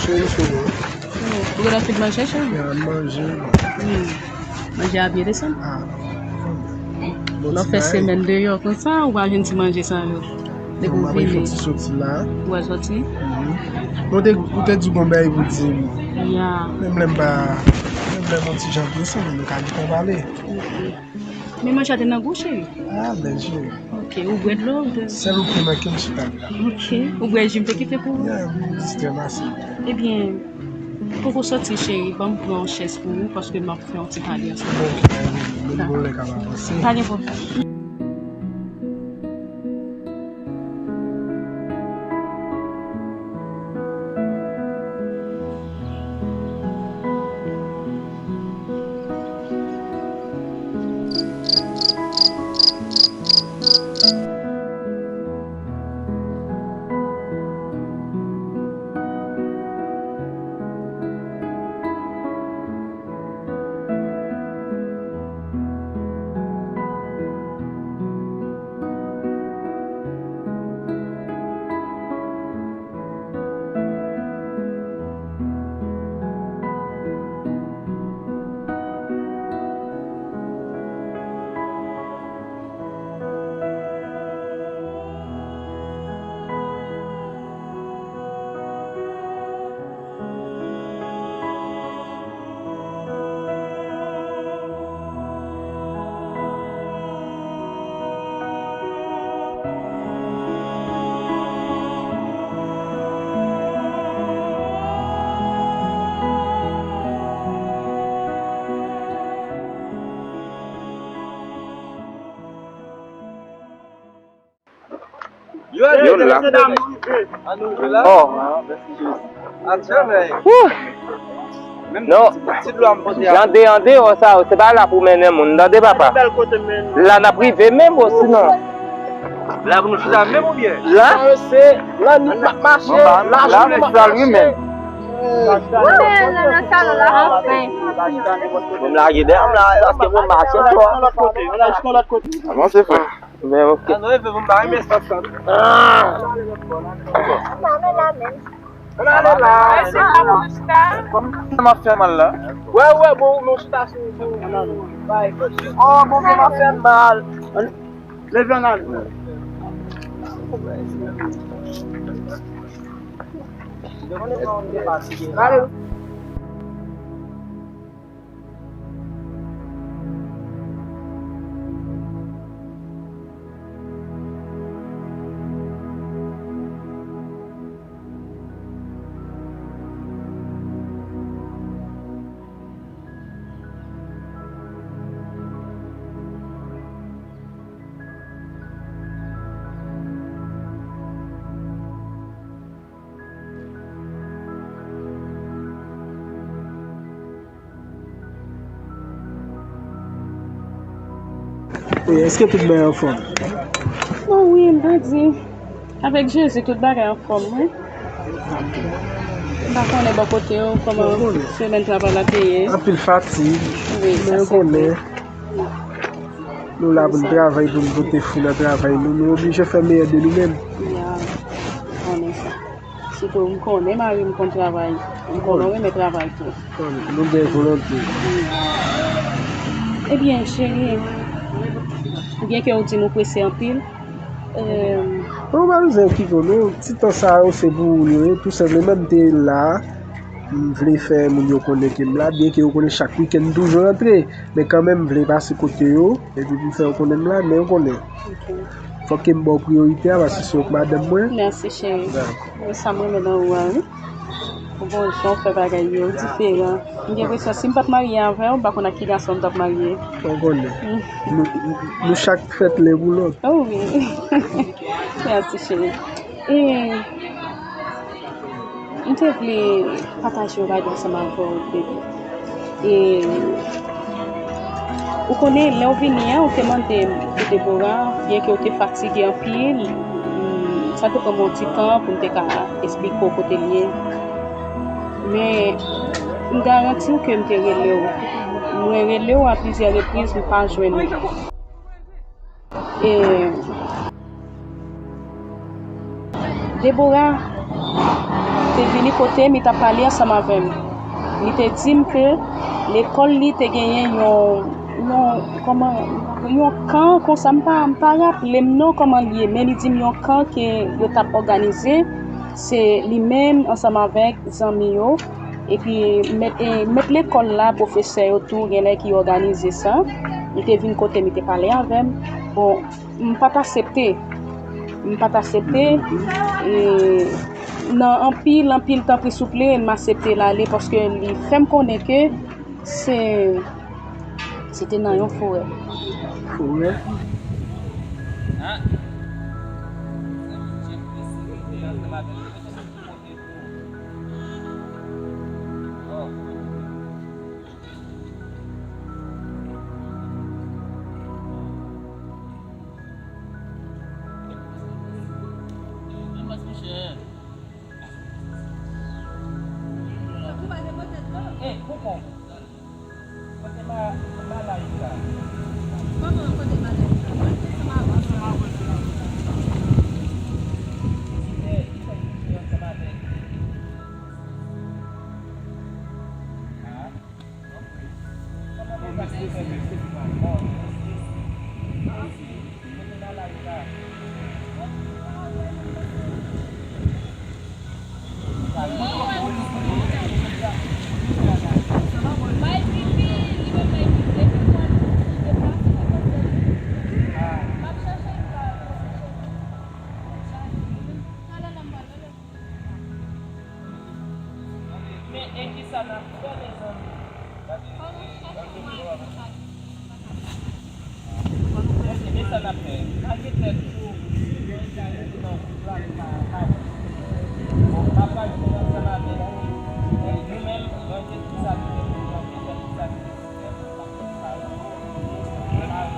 Cheri, se bon. Ou gen lè fin manje, cheri? Ya, manje. Hmm. Manje a byen desann? Ah, lè w fè semèn deyò konsa, ou pa jwenn ti manje sa yo. Depi w vini. Mwen fè ti soti la. Ou al soti? Mhm. Ou te, ou te di w gon bagay pou di m. Ya. Menm lè m pa, menm lè m yon ti jan prese, men nou ka gentan pale. Ok. Men manje a te nan gou, cheri? Ah, bèl cheri. Ok, ou bwè dlo, ou te... Sèl ou ki manke m chita la. Ok, ou bwè ji m te kite pou ou? Ya, m distrè m ase. Ebyen, poko soti, cheri, ban m pran yon chèz pou ou, paske m ap fè yon ti pale ansanm. Ok, men bon lè ka avanse. Pa gen pwoblèm. Yo la. Oh. Wouh. Non. Tande, tande, oh, sa, se pa la pou mennen moun, tande, papa. La n ap rive menm, osinon. La pou nou chita menm oubyen? La, se, la, nou pa mache, la, la, nou pa mache. Wi, men nan salon la, anfen. Bon, m lage dèyè m la, paske bon, m mache twò. Avanse, frè. Men, ok. Ann leve pou m ba yon mesaj sa. Ah! Ann ale la. Sa m ap fè mal la. Wè, wè, bon, nou chita sou, sou. Oh, bon, men m ap fè mal. Leve, ann ale. Ale. Wi, èske tout bagay anfòm? Bon, wi, m ta di, avèk Jezi, tout bagay anfòm, wi. M pa konnen bò kote w, kòman semèn travay la te ye. Anpil fatig, men ou konnen, nou la pou n travay, pou n pote fwi nan travay nou, nou oblije fè meyè de nou menm. Ya, m konnen sa. Sitou m konnen mari m konn travay. M konnen w renmen travay tou. Nou gen volonte. Ebyen, cheri, byen ke w di m ou prese anpil, euh, non, pa bezwen okipe w, non. Ti tan sa yo, se pou ou li ye. Tou senpleman, m te la. M vle fè moun yo konnen ke m la, byen ke yo konnen chak wikenn m toujou rantre. Men kanmenm, m vle pase kote yo, epi pou m fè yo konnen m la, men yo konnen. Ok. Fòk ke m ba w priyorite a, paske se w k madanm mwen. Mèsi, cheri. Dakò. E sa m renmen nan ou a, wi. Ou bon jan w fè bagay yo diferan. M gen enpresyon, si m pa t marye avè w, m pa konn ak ki gason m t ap marye. Ou konnen. Mm. Nou, nou, nou chak fèt len pou lòt. Oh, wi. Mèsi, cheri. E, m te vle pataje yon bagay ansanm avè w, baby. E, ou konnen, lè w vini an, ou te mande m pou Deborah, byen ke w te fatige anpil, mm, sa te pran m yon ti tan pou m te ka esplike w kote l ye. Men, m garanti w ke m te rele w. Mwen rele w a plizyè repriz, m pa jwenn ou. E Deborah te vini kote m, li t ap pale ansanm avè m. Li te di m ke lekòl li te genyen yon, yon, kòman, yon kan konsa, m pa, m pa raple m non kòman l ye, men li di m yon kan ke yo t ap òganize, se li menm ansanm avèk zanmi yo. Epi mèt, e, mèt lekòl la, pwofesè yo tou, genlè ki òganize sa. Li te vin kote m, li te pale avè m. Bon, m pa t aksepte. M pa t aksepte. E, nan anpil, anpil, tanpri, souple, m aksepte l ale paske li fè m konnen ke se, se te nan yon forè. Forè? Kote ma-, malayi sa? Kòman kote malayi sa? Mwen te ansanm avè w. Li fè, li fè, li fè ansanm avèk. Ah. Kòman mesye, mesye, mesye, bon, mesye. Kote malayi sa? Men e kisa n ap fè, mezanmi? Mezanmi, men sa n ap fè. Lage tèt nou, nou nan gwoup la, nou pa, pa. Bon, m ap lage ansanm avèk nou. E nou menm, manje tout sa ki gen pou nou manje, fè tout sa ki gen pou nou fè. Dakò?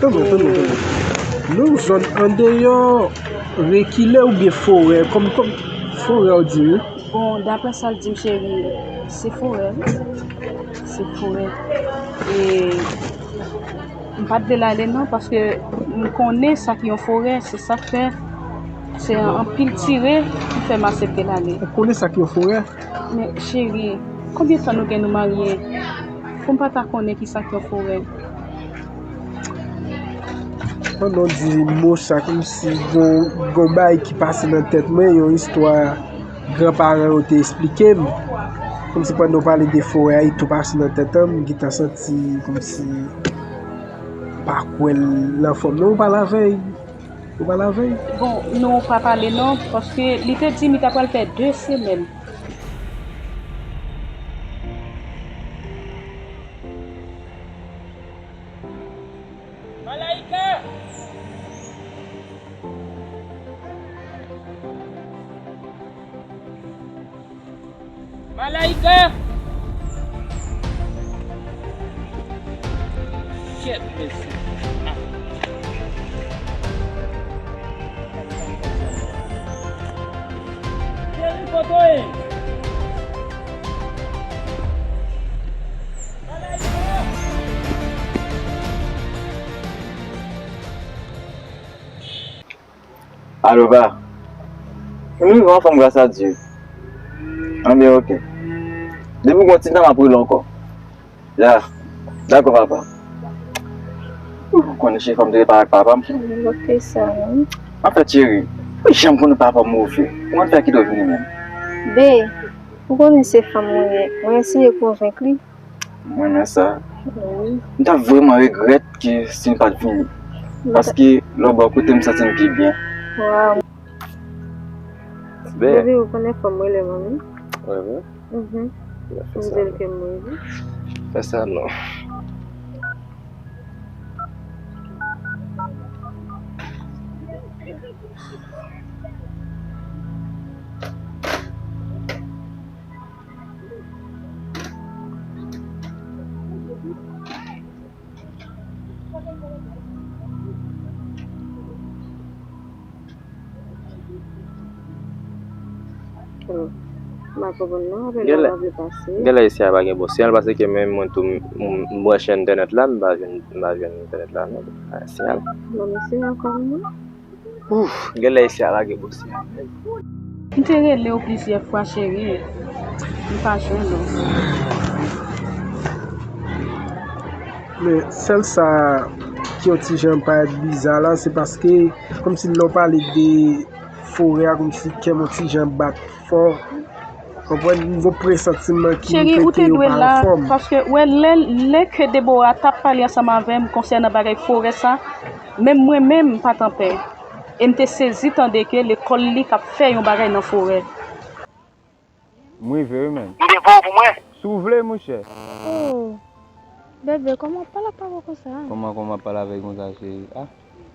Tann, tann, tann. Nou zòn andeyò, rekile oubyen forè? Kòm, kòm forè w di wi. Bon, daprè sa l di m, cheri, se forè. Se forè. E m pa t vle l ale non, paske m konnen sa ki yon forè, se sa k fè se anpil tire ki fè m aksepte l ale. Ou konnen sa ki yon forè? Men, cheri, konbyen tan nou gen nou marye? Pou m pa ta konnen ki sa k yon forè? Pandan w di mo sa, kòmsi gon, gon bagay ki pase nan tèt mwen, yon istwa granparan yo te esplike m. Kòmsi pandan w pale de forè a, li tou pase nan tèt an, m gentan santi kòmsi m pa kwè l anfòm non, m pale avè l. Ou pale avè l? Bon, nou pa pale non, paske li te di m li ta pral fè de semèn. Malaika! Malaika! Shit, mesye. Ah. Cheri, kote w ye? Alo, pa. M rive anfòm gras a Dye. Anben, oke. Depi w gen yon ti tan, m ap rele w ankò. Ya. Dakò, papa. Ou konnen cheri, fò m te repare ak papa m. Mwen fè sa, wi. Anfèt, cheri, ou janm konnen papa m move. Ou konn fè kite w vini menm. Be, ou konnen se fanm mwen ye. Mwen eseye konvenk li. Mwen renmen sa. Wi. M t ap vrèman regrèt ke si n pa t vini. Paske lè w bò kote m santi m pi byen. Waw. Bebe, ou konnen fò m rele manmi. Wi, wi. Mhm. Fè sa non. Fè sa non. M pa konprann non, apèl la pa vle pase. Genlè isi a pa gen bon siyal, paske menm mwen tou, m, m, m branche entènèt la, m pa jwenn, m pa jwenn entènèt la non. Pa gen siyal. Bon, mesye ankò non. Ouf, genlè isi a pa gen bon siyal. M te rele w plizyè fwa, cheri. M pa jwenn ou. Men, sèl sa ki yon ti jan parèt biza la, se paske, kòmsi lè w pale de forè a, kòmsi kè m yon ti jan bat fò. Konprann, m gon presantiman ki fè ke yo pa anfòm. Cheri, ou te dwe la, paske wè lè, lè ke Debora t ap pale ansanm avè m konsènan bagay forè sa, menm mwen menm m pa t anpè. E m te sezi tande ke lekòl li k ap fè yon bagay nan forè. M rive wi, menn. M te voye w pou mwen. Si w vle, monchè. Oh. Bebe, kòman w ap pale ak papa w konsa? Kòman, kòman w ap pale avè l konsa, cheri? Ah,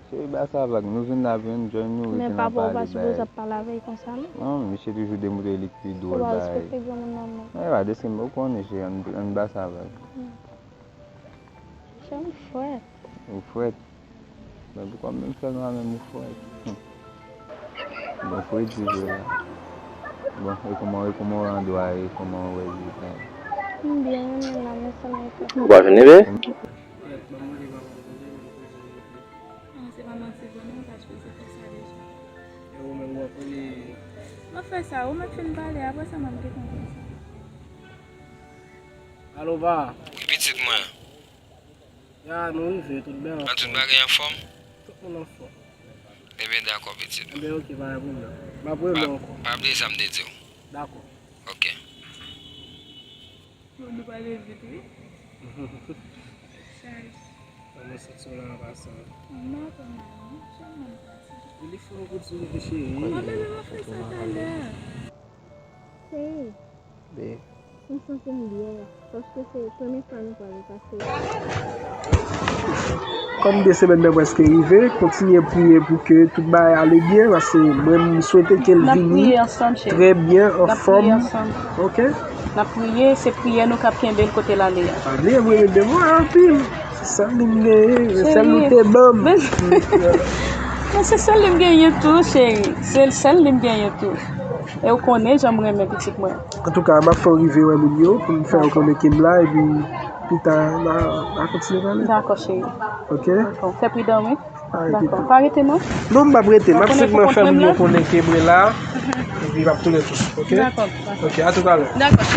cheri, ba sa vag. Nou vin la pou n join nou, rete nan pale bay. Men papa w pa sipoze ap pale avè l konsa, non. Non, misye toujou demontre li k pi dwòl bay. Ou pa respekte granmoun nan, non. Men pa deske m, ou konnen, cheri, ann, ann ba sa vag. Hmm. Cheri, m frèt. Ou frèt? Men poukwa menm sèlman menm ou frèt? Hum. Bon, fredi vre la. Bon, e kòman, e kòman w andwa, e kòman w wè rezilta? M byen, men la, men sa m fè. Ou pa vin ebe? Ah, se pa manti vre non, paske se fè sa deja. E ou menm w ap rele? M ap fè sa, ou mèt fin pale, apre sa m ap gentan fè sa. Alo, pa. Wi, pitit mwen. Ya, nou rive, tout bèl anfòm. Tout bagay anfòm? Tout moun anfòm. Ebyen, dakò, pitit. Ebyen, oke, pa gen pwoblèm. M ap rele w ankò. Pa bliye sa m te di w. Dakò. Oke. Bon, nou pale vit, wi. Chaj. Mwen santi w la an pasan. M pa konn non, sèlman m fatige. Li fè yon kout souri, cheri. Mwen menm, m ap fè sa talè. Cheri. Be. M santi m byen, paske se premye fwa nou pral pase. Kòm de semèn nan prèske rive, kontinye priye pou ke tout bagay ale byen, paske mwen, m swete ke l vini trè byen, anfòm. N ap priye ansanm, cheri. N ap priye ansanm. Oke? N ap priye, se priyè nou k ap kenbe l kote l ale a. Pa bliye, m renmen Debora anpil. Se sèl li m genyen, se sèl li te ban m. Men, men se sèl li m genyen tou, cheri. Se sèl li m genyen tou. E w konnen jan m renmen pitit mwen. Antouka, m ap fè w rive wè moun yo pou m fè yo konnen ke m la, epi pita, n a, n a kontinye pale. Dakò, cheri. Oke? Dakò. Fè pridan, wi. Dakò. Pa rete non. Non, m p ap rete. M ap senpman fè moun yo konnen ke mwen la, epi m ap tounen tou. Oke? Dakò. Oke, a toutalè. Dakò.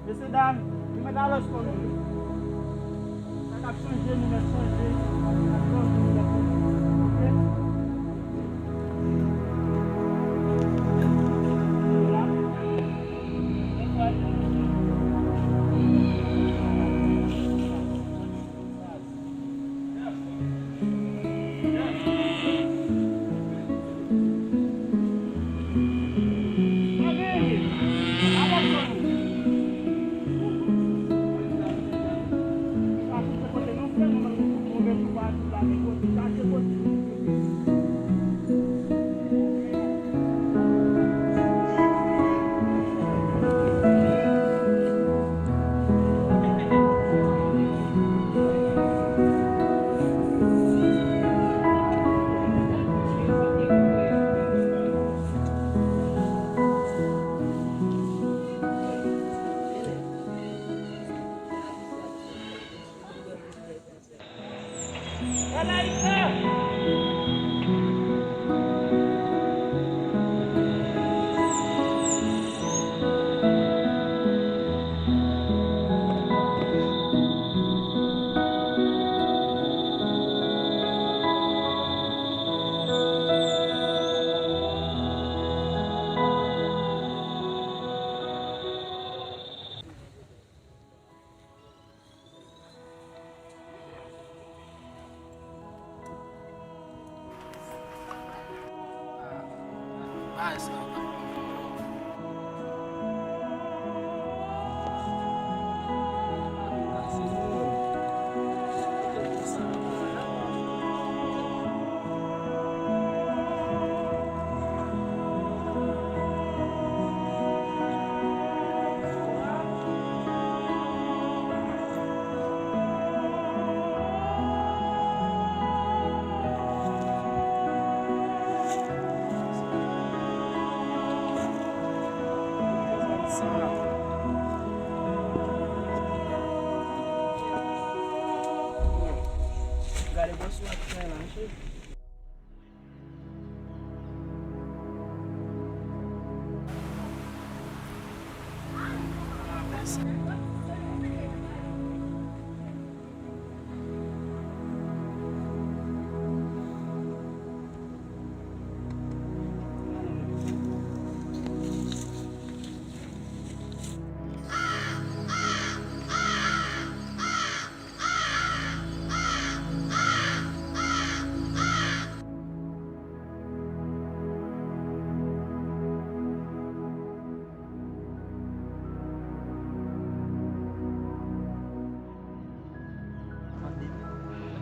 Mesye dam, nou mèt alòs konnen wi. Sa k ap chanje, nou mèt chanje. Sa k ap chanje, nou mèt chanje. Oke? Vwala. Gade bòs ou ap fè la, mesye.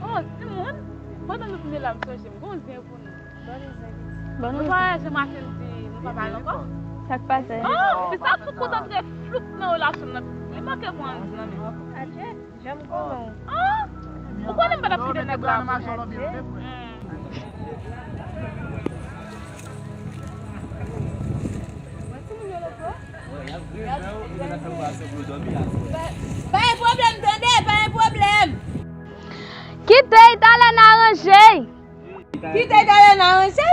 Oh, timoun, pandan nou vini la, m sonje m gon zen pou nou. Bon, nou vwayaje maten, m di nou pa pale ankò. Sa k pase? Oh, fi sa tou konsantre fou nan relasyon nan. Li manke pran nan men. Adje, janm konnen w. Ah, ou konnen m pa t ap kite nèg la. Pa gen pwoblèm, tande, pa gen pwoblèm. Kite Italèn aranje. Kite Italèn aranje.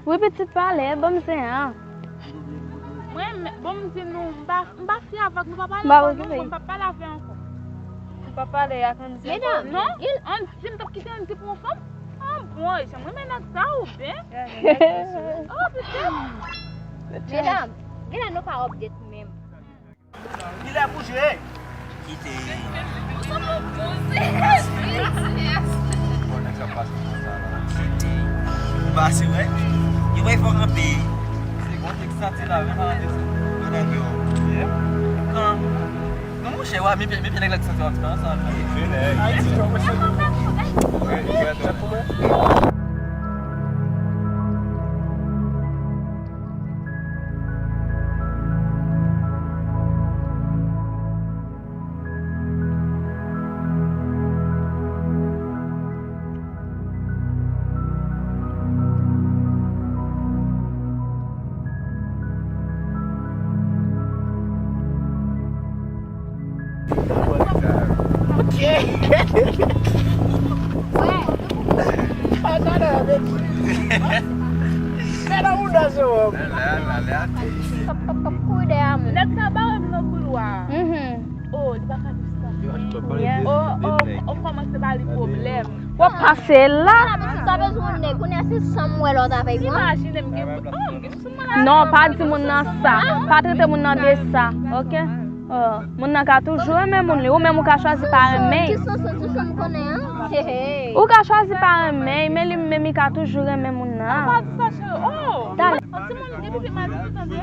Wi, pitit, pale, ban m zen an. Mwen, ban m di nou, m pa, m pa fè avèk nou, pa pale ankò, non, m pa pale avè ankò. M pa pale ak Andy ankò. Non, Andy, m t ap kite Andy pou yon fanm. Ah, bon, e jan mwen renmen nèg sa, ou byen? Oh, pitit. Medam, genlè nou pa update menm. Kilè pou jwe? Kite. Ou sanble yon bon seyès, wi. Bon, nèg sa pase konsa la. Kite. Pase, wè. Yo, wè, fò kanpe. Se bon, nèg santi la, men pa rantre sou. Yo, nèg yo. Yeah. Kan. Non, monchè, wè, men, men, men nèg la ki santi w ap fè ansanm. Ayiti, yo, monchè. Wè, wè, wè. Pasa la, men. Fè nan moun nan se wòm. Lè, lè, lè, lè. Kòp, kòp, kòp, kouri dèyè moun. Nèg sa bare m nan koulwa. Mhm. Oh, li pa ka viv sa. Yeah. Oh, oh, oh, kòmanse ba li pwoblèm. W ap pase la. Sa bezwen yon nèg, kounye a se san m wè lòt avèk mwen. Imajine m gen, oh, m gen sou mwen la. Non, pa di moun nan sa. Pa trete moun nan de sa, ok? Oh, moun nan ka toujou renmen moun li. Ou menm ou ka chwazi pa renmen. Ki sans, ki sans m konnen an? Hey, hey. Ou ka chwazi pa renmen, men li menm li ka toujou renmen moun nan. Pa di sa, cheri. Oh! Talè. Yon ti moun gen pipi mal di tande.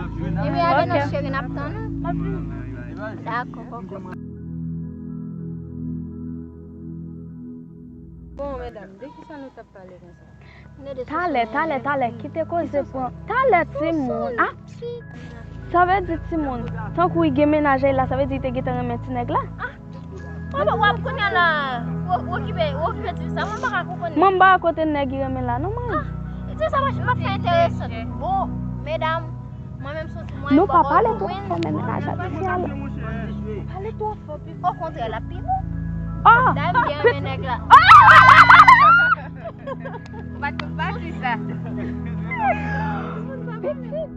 Epi ale nan cheri n ap tann ou. M ap vini. Dakò, kòkò. Bon, medam, de ki sa nou t ap pale konsa? Talè, talè, talè, kite koze pran. Talè, timoun. Ah, sa vle di timoun. Tankou li gen mennaj la, sa vle di li te gentan renmen ti nèg la. Ah, w ap, w ap kounye a la, w okipe, w okipe ti sa, mwen pa ka konprann. Mwen pa kote nèg li renmen la, non, mwen. Ah, ti sa m ap fè enteresan. Bon, medam, mwen menm soti mwen. Nou pa pale twò fò, men mennaj la te fè al. Pale twò fò, pi. Okontrè, l ap pi bon. Ah! Dam byen renmen nèg la. Ah! Ou pa t konn pa di sa. Pitit.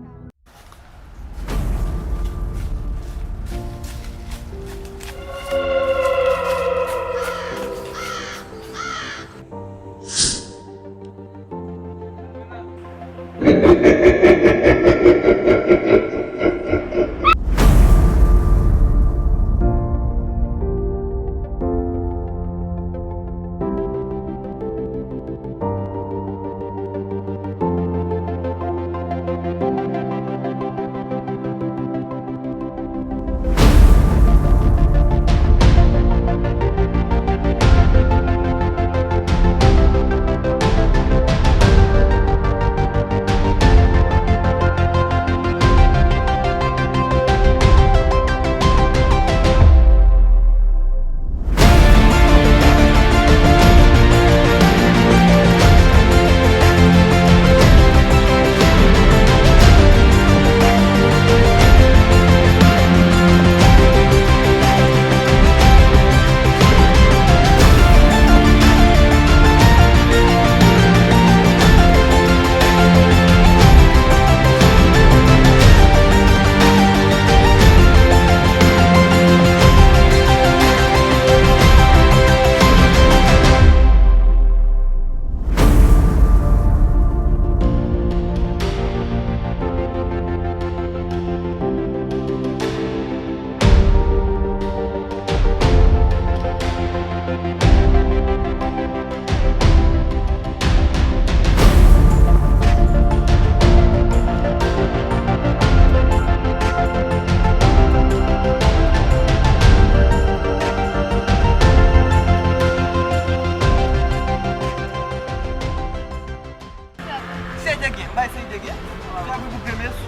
Sey de gen, bay sey de gen. Fè abri pou grenmes.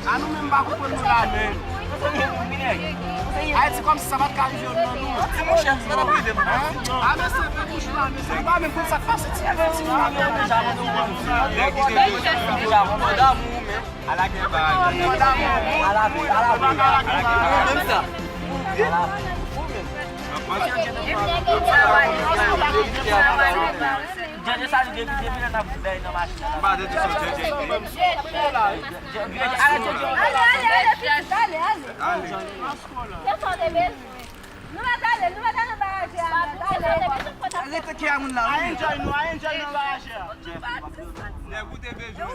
A nou menm pa konprann nou la menm. Ayiti kòmsi sa pa t ka rive youn nan nou. Ti monchè, sa pa t ap rive m. A mesye, fè bouch la, mesye. Ou pa menm konn sa k pase ti, ti moun yo deja. Nèg ki te vle deja, mò damou menm. Ala gen bagay. Mò damou. Ala vi, ala vi. Menm sa. Ala vi. Ou menm. Djèdjè sa li depi, depi lè n ap bèy nan machin nan. M pa te di sa, Djèdjè. Djèdjè, ale, Djèdjè. Ale, ale, ale, pitit, ale, ale. Ale. Kisa w te bezwen? Nou mèt ale, nou mèt ale nan baraje a, mèt ale. Rete kè a moun la, wi. A enjoy nou, a enjoy nan baraje a. Nèg ou te bezwen.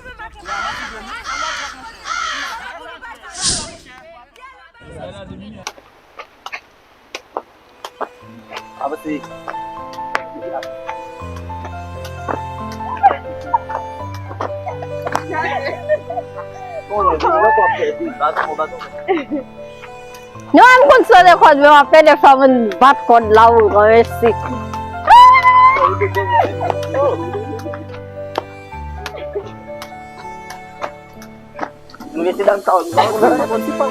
Avanse. Nou menm konn sote kòd, men w ap pede fè moun bat kòd la, ou ranvèse. Nou mete dan sa, nou pa konn si pa.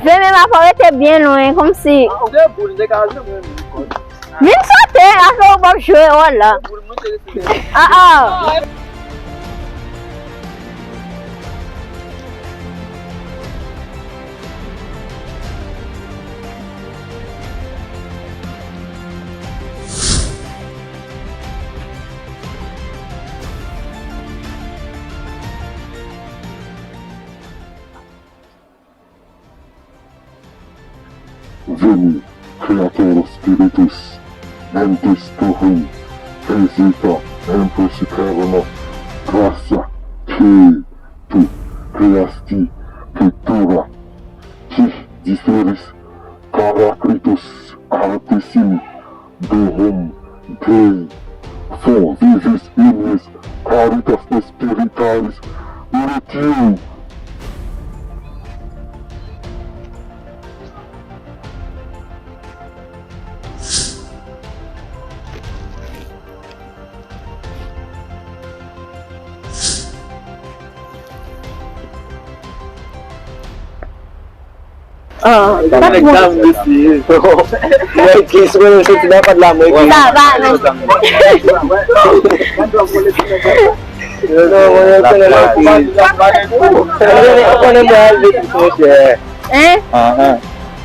Jwe menm afè w rete byen lwen, kòmsi. Ah, ou gen boul, m te ka jwe menm. Vin sote, afè w p ap jwe wòl la. Boul, mwen te rete. Ah, ah. Veni, Creator Spiritus, Mantis Turum, Visita, Empress Eterna, Gracia, Key, Tu, Creasti, Pectora, Qui, Diferis, Paraclitus, Artesini, Durum, Dei, Fo, Vivis, Inis, Caritas Spiritalis, Lutiu. Ah, pa t bon. Mwen glis, mwen soti nan pad la, mwen glis. Sa va, non. Non, mwen konnen mwen glis, mwen konnen mwen al vit, monchè. Hein? Ahan.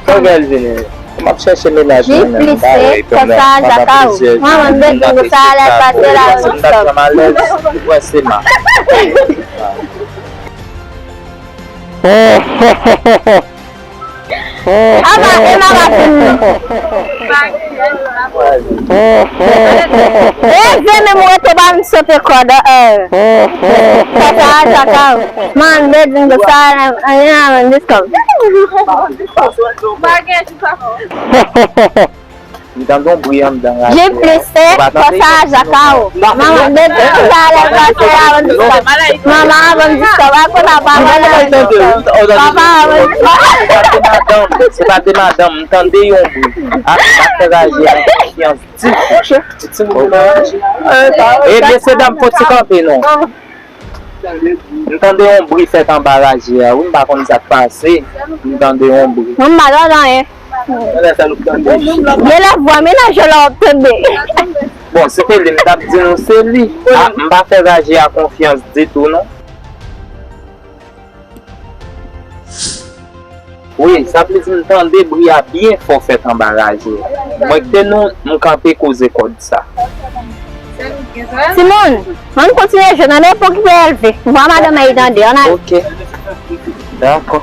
Sa w gen al vini? M ap chèche menaj mwen menm. Jis plis se konsa, Jakao. Mwen, mwen, m bezwen konsa, lè pase la, m stop. Wè, se ma. Ama, e ma va fini. E, se menm rete ba m sote kòd, eh. Konsa, Jakao. Man, m bezwen konsa, eh, eh, eh, m stop. M tande yon bri anndan radyo a. Jis plis se konsa, Jakao. Manman, depi tout a lè pase la, mwen di stop. Manman, mwen di stop. Akoz papa, mwen di stop. Papa, mwen di stop. Se pa de madanm, se pa de madanm. M tande yon bri. A, m pa fè raje a konfyans ditou. E mesye dam, fò ti kanpe non. M tande yon bri fèt anba raje a, wi, m pa konn sa k pase. M tande yon bri. Mwen, m pa tande anyen. Gen lè vwa menaj yo la w ap tande. Bon, si te li, m t ap di nou se li. A, m pa fè raje a konfyans ditou, non. Wi, sa vle di m tande bri a byen fò fèt anba raje a. Mwen kite nou, m kanpe koze kòd sa. Timoun, ann kontinye jwe, tande, pou okipe Elvi. M va madanm May tande, ann ale. Ok. Dakò.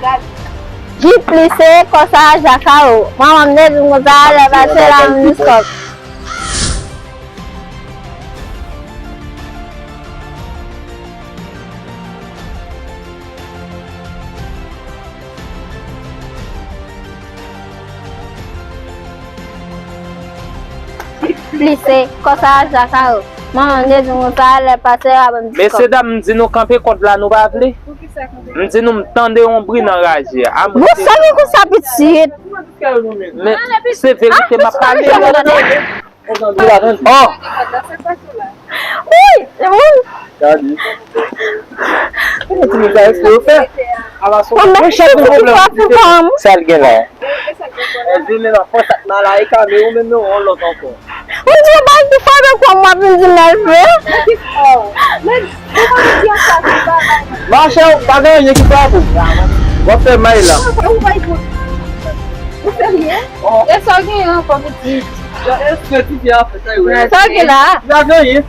Jis plis se konsa, Jakao. Manman, m te di m konsa, lè pase la, m di stop. Plis se konsa, Jakao. Manman, m te di nou sa lè pase a, ban m di kòb. Mesye dam, m di nou kanpe kòd la, nou pa vle. M di nou m tande yon bri nan raje a. Bon, sa gen konsa pitit. Men se verite m ap pale. Oh! Wi, wi. Gade. Mwen menm chèf de pwoblèm. Sa l gen la? Elvin, men nan fòs ak Malaika, men ou menm, non, yon lòt ankò. Mwen di w pa di fò de kò m, w ap vin di m Elvin. Machè, pa gen anyen ki pa pou. W ap fè may la. Ou serye? E sa w genyen ankò, pitit? Sa w gen la? Pa gen anyen.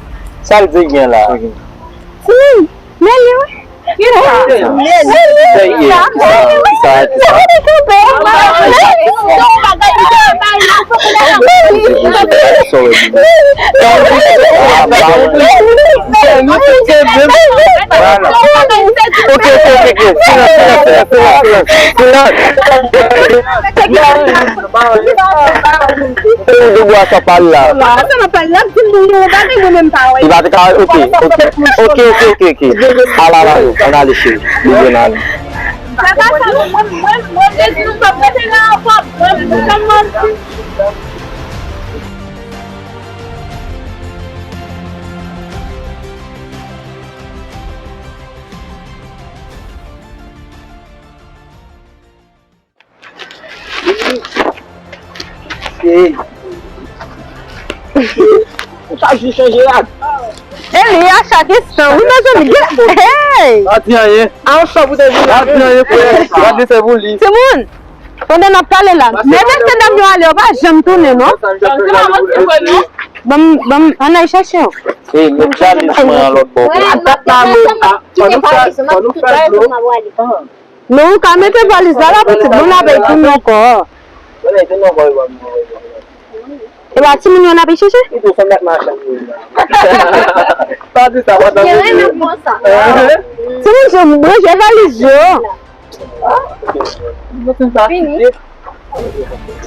Sa l di gen la? Timoun, men li wi. Ki sa? Men li wi. Sa, sa, sa. Ok, ok, ok, ok. Silans, silans, silans, silans, silans. Silans. Ou te di bwa sa pale la. Bwa sa pale la, di moun yo, pa gen moun menm pa wè. Li pa te ka, ok, ok. Ok, ok, ok, ok. Al, al, al, ann ale, cheri. Li gen ale. Papa, sa, mwen, mwen, mwen, mwen, mwen, mwen, mwen, mwen, mwen, mwen, mwen, mwen, mwen, Ey. Ou ka jis chanje la. E li a chak instan, wi, mezanmi. Gen, hey! Pa di anyen. An sa pou te vin la. Pa di anyen, frè. Pa di se pou li. Timoun, pandan n ap pale la, men mesye dam yo ale, yo pa janm tounen, non? Ban m, ban m, ann al chèche yo. Ey, met valiz mwen an lòt bò. Fò nou fè, fò nou fè dlo. Men ou ka mete valiz la la, pitit, bon, n ap tounen ankò. E pa timoun yo n ap chèche? Pa di sa, pa di sa. Timoun yo, ranje valiz yo. Fini.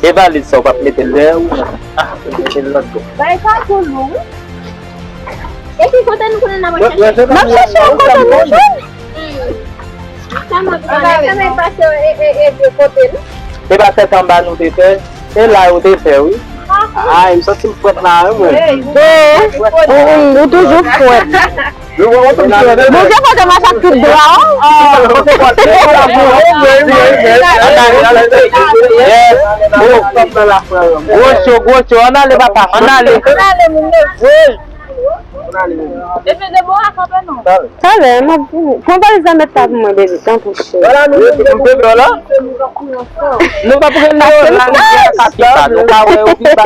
E valiz sa, w p ap mete l dèyè ou? Ah, mete l lòt bò. Bay sa tou lou. Epi kote nou konnen n ap chèche? N ap chèche yon kote nou jwenn. Sa m ap pale, sa m ap pase e, e, e, de kote nou. E pa tèt anba nou te fè, e la yo te fè, wi. Ay, m santi m frèt la, wi, mwen. Ou, ou, ou toujou frèt. Bondye pote m a chak tout dra, o. Yes. Gwo cho, gwo cho, ann ale, papa, ann ale. Ann ale, moun yo. Epi Debora kanpe non. Talè, m ap vini. Pran valiz la, met la pou mwen, baby. Tanpri, cheri. Nou p ap rele yo la, nou gen kapital. Ou ka wè yo pi ba.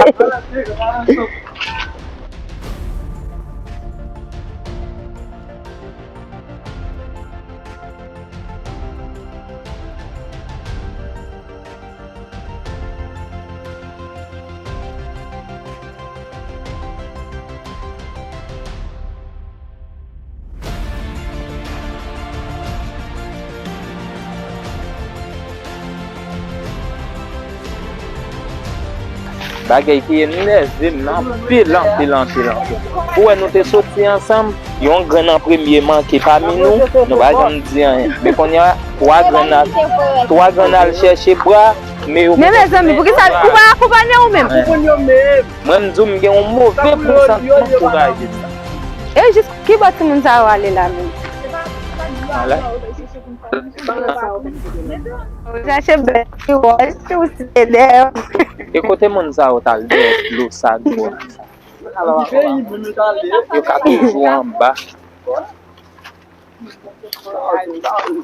Bagay ki enève m nan anpil, anpil, anpil, anpil. Ou wè nou te soti ansanm, yon grenn an premye manke pami nou, nou pa janm di anyen. Men kounye a, twa grenn al, twa grenn al chèche bra, men yo... Men mezanmi, poukisa ou pa akonpanye ou menm? Mwen m di w, m gen yon move presantman pou bagay sa. E jis ki bò timoun sa yo ale la menm? Ou chache bèl ti wòch, ti ou site dèyè. E kote moun sa yo t al dèyè dlo sa dlo a sa? Yo ka toujou anba.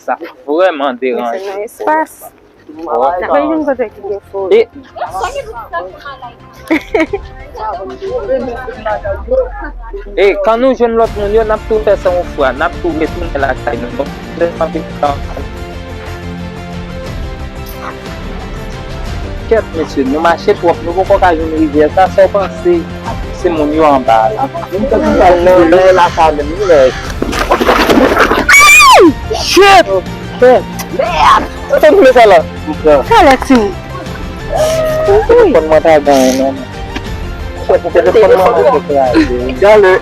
Sa vrèman deranje. Espas. N ap vin kote ki gen fo. E, e, kan nou jwenn lòt moun yo, n ap tou fè sa yon fwa, n ap tou retounen lakay nou. Nou lèsman vin tan. Kèt, mesye, nou mache twòp, nou poko ka jwenn rivyè sa, sa w panse? Se moun yo anba la. Menm tan ki pral nan, nan lakay menm, wi, men. Shit! Mèd! Sa fè m fè sa la? Talè, timoun. Telefòn mwen ta genyen, non. Telefòn mwen te kraze. Talè.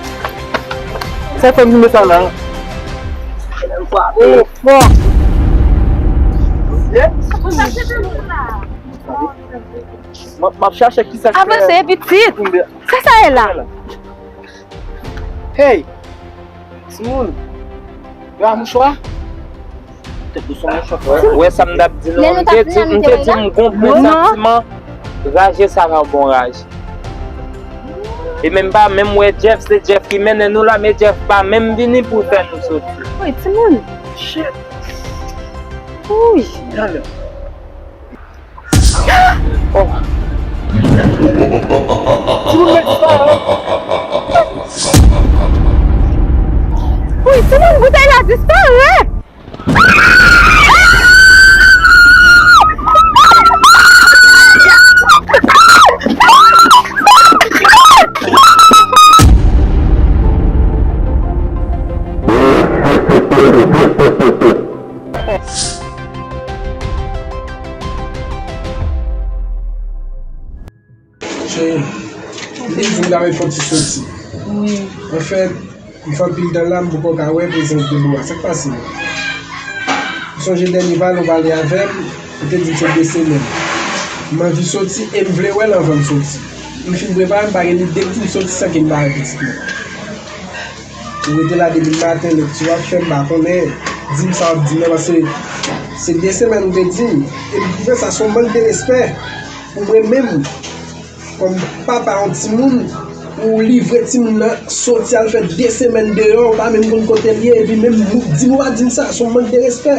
Sa fè m fè sa la? Oh, fuck! M, m ap chache kisa k fè. Avanse, pitit. Sa sa ye la? Hey! Timoun! Yo a mouchwa? Ou wè sa m t ap di nou? M te di, m te di m gon presantiman raje sa va bon raje. E menm pa menm wè Jeff, se Jeff ki mennen nou la, men Jeff pa menm vini pou fè nou soti. Wi, timoun. Shit. Wi. Wi, timoun, boutèy la disparèt! Cheri, m te di m ta mete fon ti soti. Wi. Anfèt, m fè anpil tan la, m poko ka wè prezans Debora. Sa k pase? M sonje dènye pale, ou pale avè m, ou te di m se de semèn. M anvi soti e m vle wè l anvan m soti. M fin prepare, m pa gen lide pou m soti san ke m pa wè pitit mwen. Ou rete la depi maten, lè ti w ap fè, m pa konnen. Di m sa w ap di m nan, paske se de semèn ou te di m. E m twouve sa se yon mank de respè pou mwen menm. Kòm papa yon timoun, ou livre timoun nan, soti al fè de semèn deyò, ou pa menm konn kote l ye, epi menm di m ou pa di m sa, se yon mank de respè.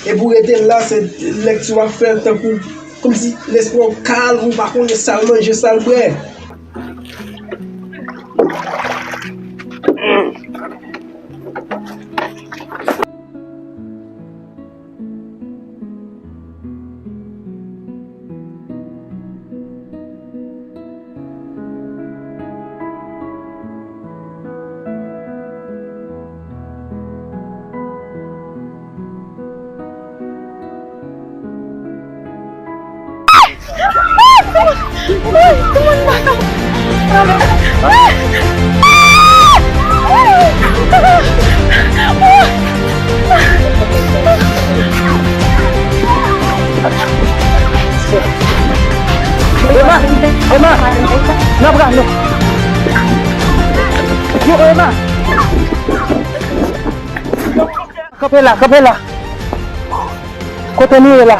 Epi ou rete la, se lèkti w ap fè tankou, kòmsi lespri w kalm, ou pa konnen sa l manje, sa l bwè. Ema! Ema! Nan bra nou! Yo, Ema! Kanpe la, kanpe la! Kote nou ye la?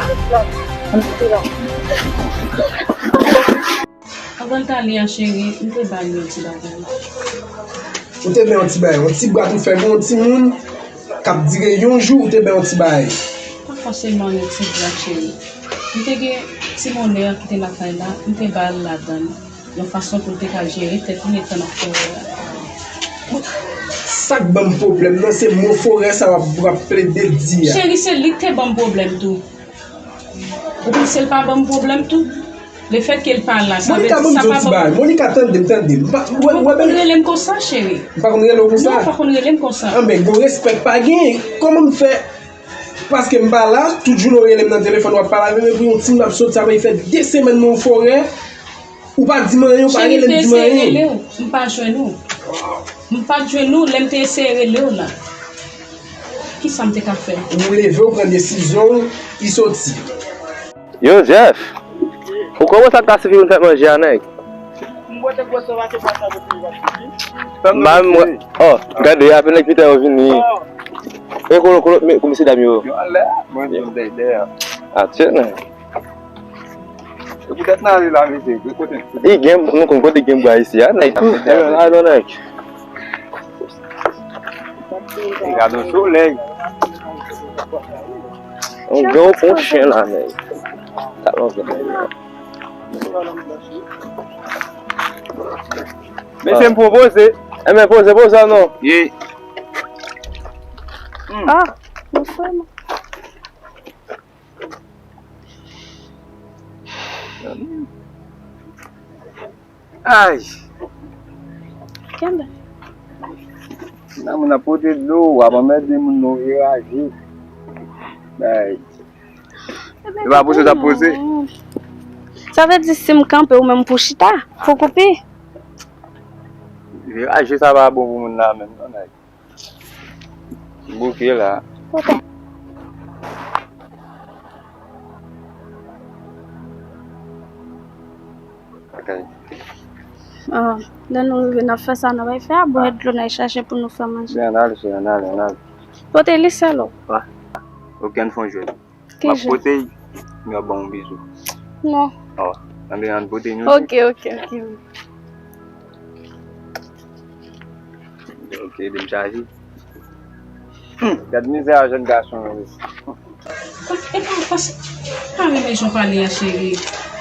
Anvan l t ale a, cheri, m te ba l yon ti bagay. Ou te bay yon ti bagay, yon ti brat ou fè pou yon timoun k ap dire yon jou, ou te bay yon ti bagay. Pa fòseman yon ti brat, cheri. M te gen ti monè ki te lakay la, m te ba l ladan l, yon fason pou l te ka jere tèt li etan n ap fè wè a. Sa k ban m pwoblèm nan, se mo forè sa w ap, w ap plede di a. Cheri, se li k te ban m pwoblèm tou. Ou panse l pa ban m pwoblèm tou? Lefètke l pa la, sa vle di sa pa ban m. Monica, ban m di w ti bagay. Monica, tande m, tande m. M pa, ou wè, ou wè, ou pa konn rele m konsa, cheri. M pa konn rele w konsa? Non, ou pa konn rele m konsa. Anben, gon respè k pa genyen. Kòman m fè? Paske m pa la, tout jounen w rele m nan telefòn, w ap pale avè m, epi yon timoun ap soti, apre l fè de semèn nan yon forè, ou pa di m anyen, ou pa rele m di m anyen. Cheri, m te eseye rele w, m pa jwenn ou. M pa t jwenn ou, lè m te eseye rele w la. Kisa m te ka fè? Ou leve, ou pran desizyon w, li soti. Yo, Jeff! Ou konprann sa k ka sifi pou n fè manje a, nèg? M wè te gwo sèvasyon pa sa depi li pa sifi. Mwen, oh, gade, apre nèg Pita yo vini. E kolo, kolo, men, kòm mesye dam yo. Yo anlè, mwen menm dèyè, dèyè. Atye, nèg. E poutèt nan ale la, mesye, de kote. I gen, nou konn kote gen bwa isi a, nèg. Alò, nèg. Gade yon solèy. Yon gwo pon chen la, nèg. Talon vin la. Mesye, m pwopoze. Enben, poze, poze non. Ye. Ah, non sèlman. Ay! Kenbe. Nan moun ap pote dlo, w ap anmède moun, nou vye raje. Ay. E pa poze, t ap poze. Sa vle di si m kanpe, ou menm pou chita, pou koupe. Vye raje sa pa bon pou moun la menm, non, nèg. Bouke la. Ok. Ok. Ah, lè nou rive, n ap fè sa nou bay fè a, bwè dlo, n al chache pou nou fè manje. Byen, ann ale, cheri, ann ale, ann ale. Pote li sèl ou. Ah. Ok, ann fè yon jwèt. M ap pote y, m ap ban w yon bizou. Non. Oh, ann pote y, nou. Ok, ok, ok. Ok, ede m chaje. Hmm, gad mizè a jèn gason yo, mesye. E pa, pa, pa renmen jan w pale a, cheri.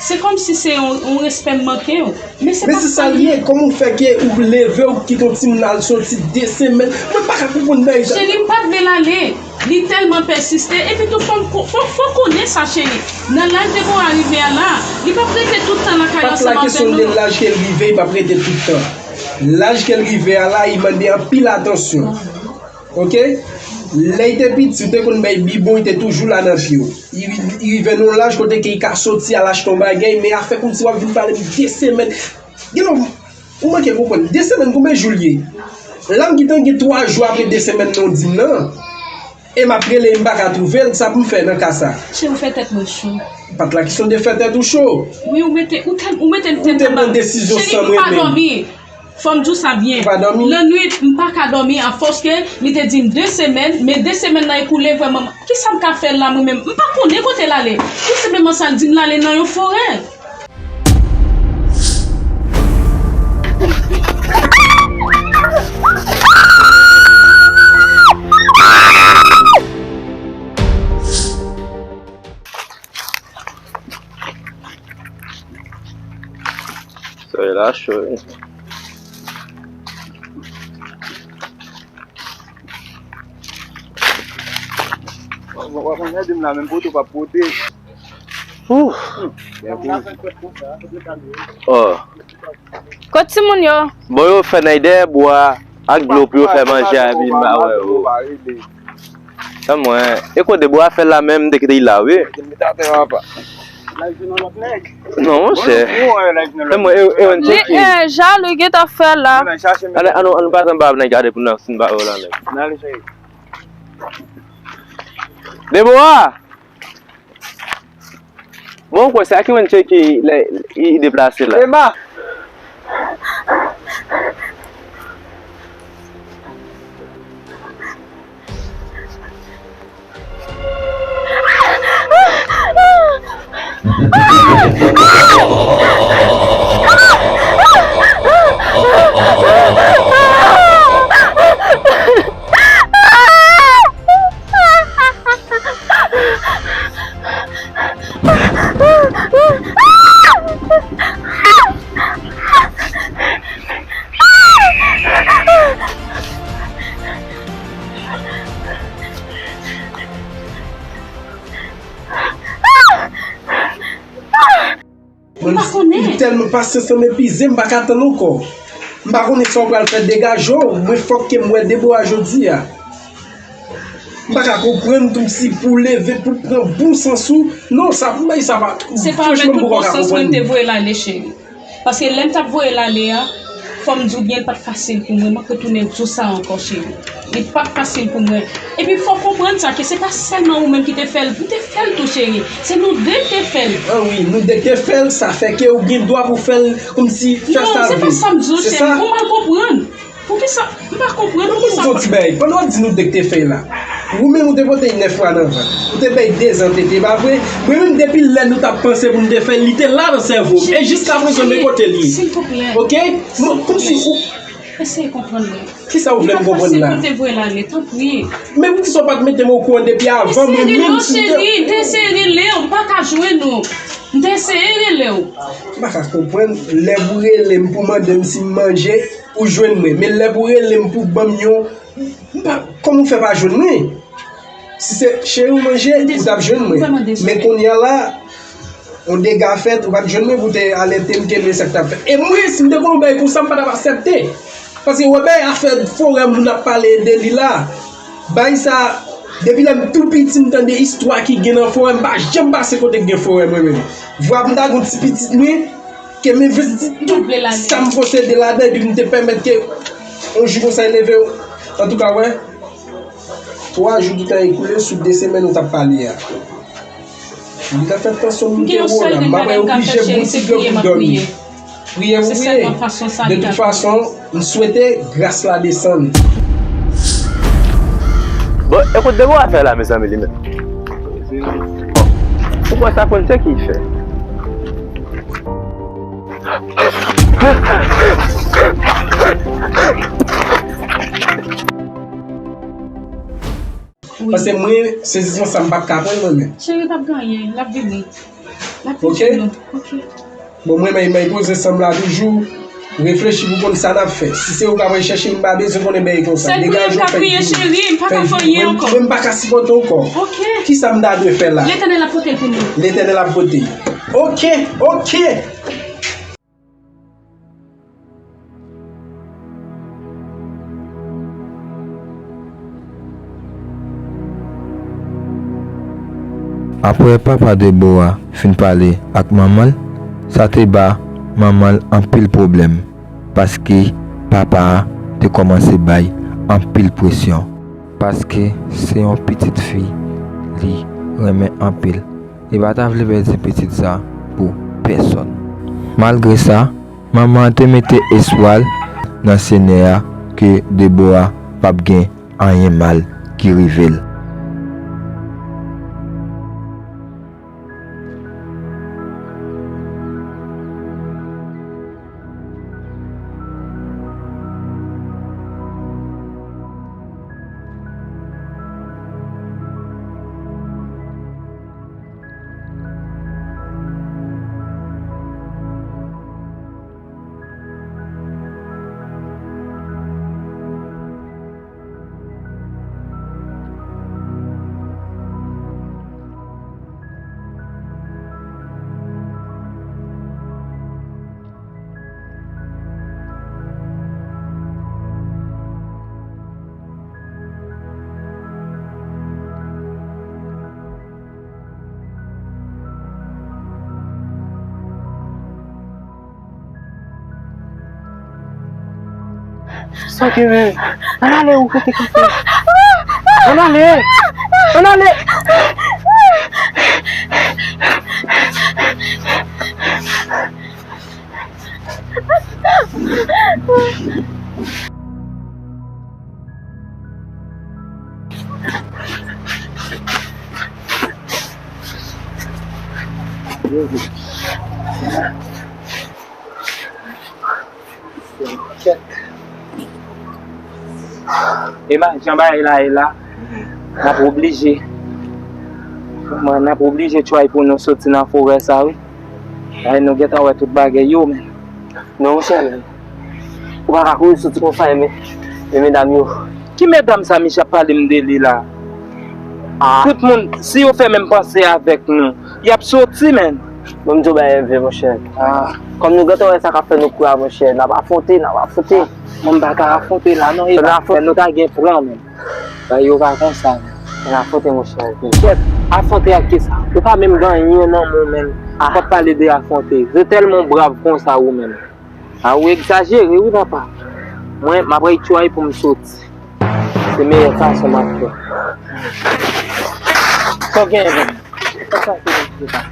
Se kòmsi se yon, yon respè m manke w. Men se pa sa l ye, kòman w fè ke ou leve, ou kite yon timoun al soti de semèn? Mwen pa ka konprann bagay sa. Cheri, m pa t vle l ale. Li tèlman pèsiste. Epi tou, fò m ko-, fò, fò w konnen sa, cheri. Nan laj Debora rive a la, li p ap rete tout tan lakay ansanm avè nou. Pa t la kesyon de laj ke l rive, li p ap rete tout tan. Laj ke l rive a la, li mande anpil atansyon. Ok? Lè l te piti, ou te konn bay bibwon, li te toujou la nan pye w. Li, li rive nan yon laj kote ke li ka soti al achte yon bagay, men afè kòmsi w ap vin pale m de semèn. Gen lè w, ou manke konprann. De semèn, konbyen jou l ye? La m gentan gen twa jou apre de semèn nan w di m nan. E m ap rele, m pa ka twouve l, sa pou m fè nan ka sa? Cheri, ou fè tèt mwen cho. Pa t la kesyon de fè tèt ou cho. Wi, ou mete, ou tèl, ou mete m tèt anba. Ou te pran desizyon san mwen menm. Cheri, m pa dòmi. Fò m di w sa byen. Ou pa dòmi? Lannwit, m pa ka dòmi afòs ke li te di m de semèn, men de semèn nan ekoule vrèman. Kisa m ka fè la mwen menm? M pa konnen kote l ale. Tou senpleman sa l di m l ale nan yon forè. Soleil la cho wi. W ap anmède m la, menm poto p ap pote. Ouh. Oh. Kot timoun yo? Bon, yo fè nan dèyè bwa ak dlo pou yo fè manje a, epi m pa wè yo. Sa mwen, e kote bwa fè la menm, m te kite l la, wi. Non, monchè. Sa mwen, e, e, on tcheke. Eh, jalou, ki t ap fè la? Ann, ann, ann pa tann bab nan gade pou nan, si n pa wè w la menm. Debora! Bon, kwè se a ki wè n tcheke lè i deplase la. Emma! Mwen, m tèlman pasyans lan m epize, m pa ka tann ankò. M pa konnen sa w pral fè, degaje w, mwen fòk ke m wè Debora jodi a. M pa ka konprann kòmsi pou leve, pou pran bon sans ou. Non, sa, m bay sa pa. Se pa avèk tout bon sans mwen te voye l ale, cheri. Paske lè m t ap voye l ale a, fò m di w byen, li pa t fasil pou mwen. M ap retounen di w sa ankò, cheri. Li pa t fasil pou mwen. Epi fò w konprann sa, ke se pa sèlman ou menm ki te fè l. M te fè l tou, cheri. Se nou de ki te fè l. Ah wi, nou de ki te fè l, sa fè ke ou gen dwa pou fè l kòmsi fè sa l vle. Non, se pa sa m di w, cheri. Ou mal konprann. Poukisa? M pa konprann. Poukisa? Ou di bagay. Pandan w ap di nou de ki te fè l la, ou menm ou te pote l nèf mwa nan vant. Ou te bay dezan tete, pa vre? Mwen menm, depi lè nou t ap panse pou nou te fè l, li te la nan sèvo m. E jiskaprezan, men kote l ye. Silvouplè. Oke? Kòmsi ou. Eseye konprann mwen. Kisa ou vle m konprann la? Li pa t fasil pou te voye l ale, tanpri. Men poukisa w pa t mete m okouran depi avan, mwen menm, si m te. Eseye rele w, cheri, m te eseye rele w, m pa ka jwenn ou. M te eseye rele w. M pa ka konprann, lè pou rele m pou mande m si m manje, ou jwenn mwen. Men lè pou rele m pou ban m yon, m pa, kòman ou fè pa jwenn mwen? Si se cheri ou manje, ou t ap jwenn mwen. Men kounye a la, yon dega fèt, ou pa t jwenn mwen pou te alète m ke men sa k t ap fèt. E mwen, si m te konn yon bagay konsa, m pa t ap aksepte. Paske wè bagay afè forè moun ap pale de li la. Bagay sa, depi lè m tou piti, m tande istwa ki gen nan forè, m pa janm pase kote k gen forè mwen menm. Vwa m ta gon ti pitit mwen, ke m envesti tout sa m posede ladan, epi m te pèmèt ke yon jou konsa leve. Antouka, wè, twa jou ki ta ekoule sou de semèn ou t ap pale a. Li ta fè tansyon m moute wo la, m ap oblije bout dlo pou m dòmi. Priye pou priye. De tout fason, m swete gras la desann. Bon, e kote Debora fè la, mezanmi, li menm? Bon, ou kwè sa konn se ki fè? Wi. Paske mwen, sezisman sa m p ap ka pran mwen menm. Cheri, p ap gen anyen, l ap vini. L ap vini. Ok? Ok. Bon, mwen, mwen, mwen poze san m la toujou, reflechi pou konn sa n ap fè. Si se ou k ap al chèche, m pa bezwen konnen bagay konsa. Sèl priyè m ka priye, cheri, m pa ka fè anyen ankò. Mwen, m pa ka sipòte ankò. Ok. Kisa m ta dwe fè la? Letènèl ap pote l pou nou. Letènèl ap pote. Ok, ok. Apre papa Debora fin pale ak manman l, sa te ba manman l anpil pwoblèm, paske papa a te kòmanse bay anpil presyon, paske se yon pitit fi li renmen anpil. Li pa ta vle pèdi pitit sa pou pèsonn. Malgre sa, manman an te mete espwa l nan Senyè a ke Debora p ap gen anyen mal ki rive l. Sa gen, men? Ann ale, ou kote kanpe. Ann ale! Ann ale! Ema, jan bagay la ye la, n ap oblije. Mwen, n ap oblije try pou nou soti nan forè sa, wi. Ay, nou gentan wè tout bagay yo, men. Non, monchè, men. Ou pa ka kouri soti konsa, men, men medam yo. Ki medam sa misye ap pale m de li la? Ah. Tout moun, si yo fè menm panse avèk nou, y ap soti, men. Bon, m di w bagay vre, monchè. Ah. Kòm nou gentan wè sa k ap fè nou kou a, monchè, n ap afwonte, n ap afwonte. Mwen, m pa ka afwonte la, non, e pa fè nou ta gen plan, men. Bagay yo pa konsa, men. N afwonte, monchè. Kèt, afwonte ak kisa? Ou pa menm gen anyen nan men w, men. Ah. W ap pale de afwonte. Se tèlman w brav konsa, ou menm. A, ou egzajere, wi, papa. Mwen, m ap retire pou m soti. Se meyè fason m ap fè. Sa w genyen, men? Sa w genyen?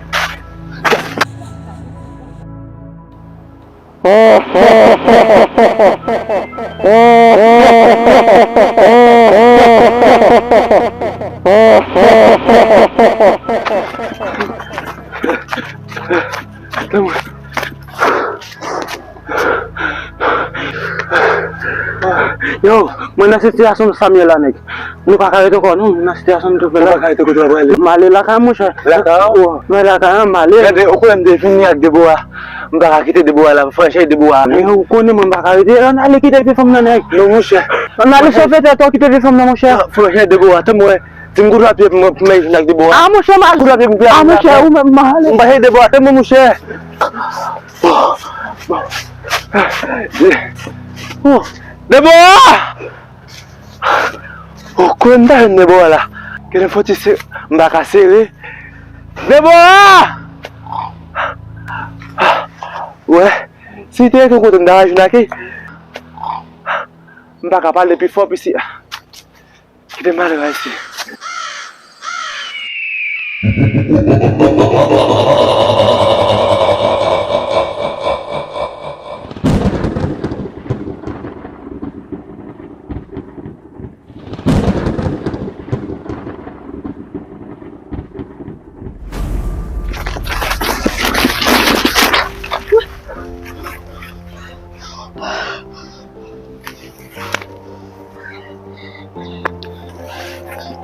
Yo, mwen nan sitiyasyon sa m ye la, nèg. Nou pa ka rete ankò, non, nou nan sitiyasyon nou twouve la. Nou pa ka rete kote w ap prale. M ale lakay mwen, monchè. Lakay ou? Mwen lakay mwen, m ale. Gade, ou konnen m te fini ak Debora. M pa ka kite Debora la, franchise Debora. Men ou konnen mwen m pa ka rete. Ann ale kite vye fanm nan, nèg. Non, monchè. Ann ale sove tèt ou, kite vye fanm nan, monchè. Franchise Debora, tann mwen. Di m kote w ap ye pou mwen, pou mwen vin ak Debora. Ah, monchè, m al. Kote w ap ye pou mwen. Ah, monchè, ou menm, m ale. M pa ye Debora, tann mwen, monchè. Oh, Debora! Oh, kwen m ta jwenn Debora la. Gen lè m fò ti se, m pa ka sere. Debora! Wè, si te gen yon kote m ta jwenn ak li, m pa ka pale pi fò, pisi. Kite m ale la isi.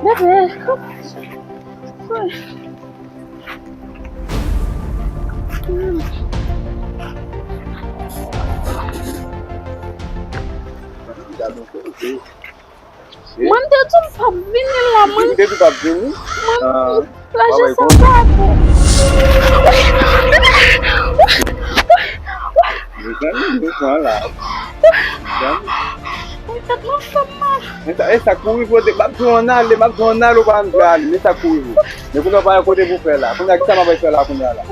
Bebe. Mwen, m te di w m p ap vini la, mwen. Ou te di w p ap vini? Mwen, ah, lajè sa pa bon. Mezanmi, nou pran la. Mezanmi. Mwen, tèt mwen fè m mal. Men sa, e sa k pou rive w, m ap di w ann ale, m ap di w ann ale, ou pa ann vle ale, men sa k pou rive w. Men kounye a w pa gen kote pou fè la. Kounye a, kisa m ap fè la kounye a la?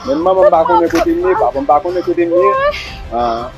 Men manman m pa konnen kote m ye, papa m pa konnen kote m ye. Ah.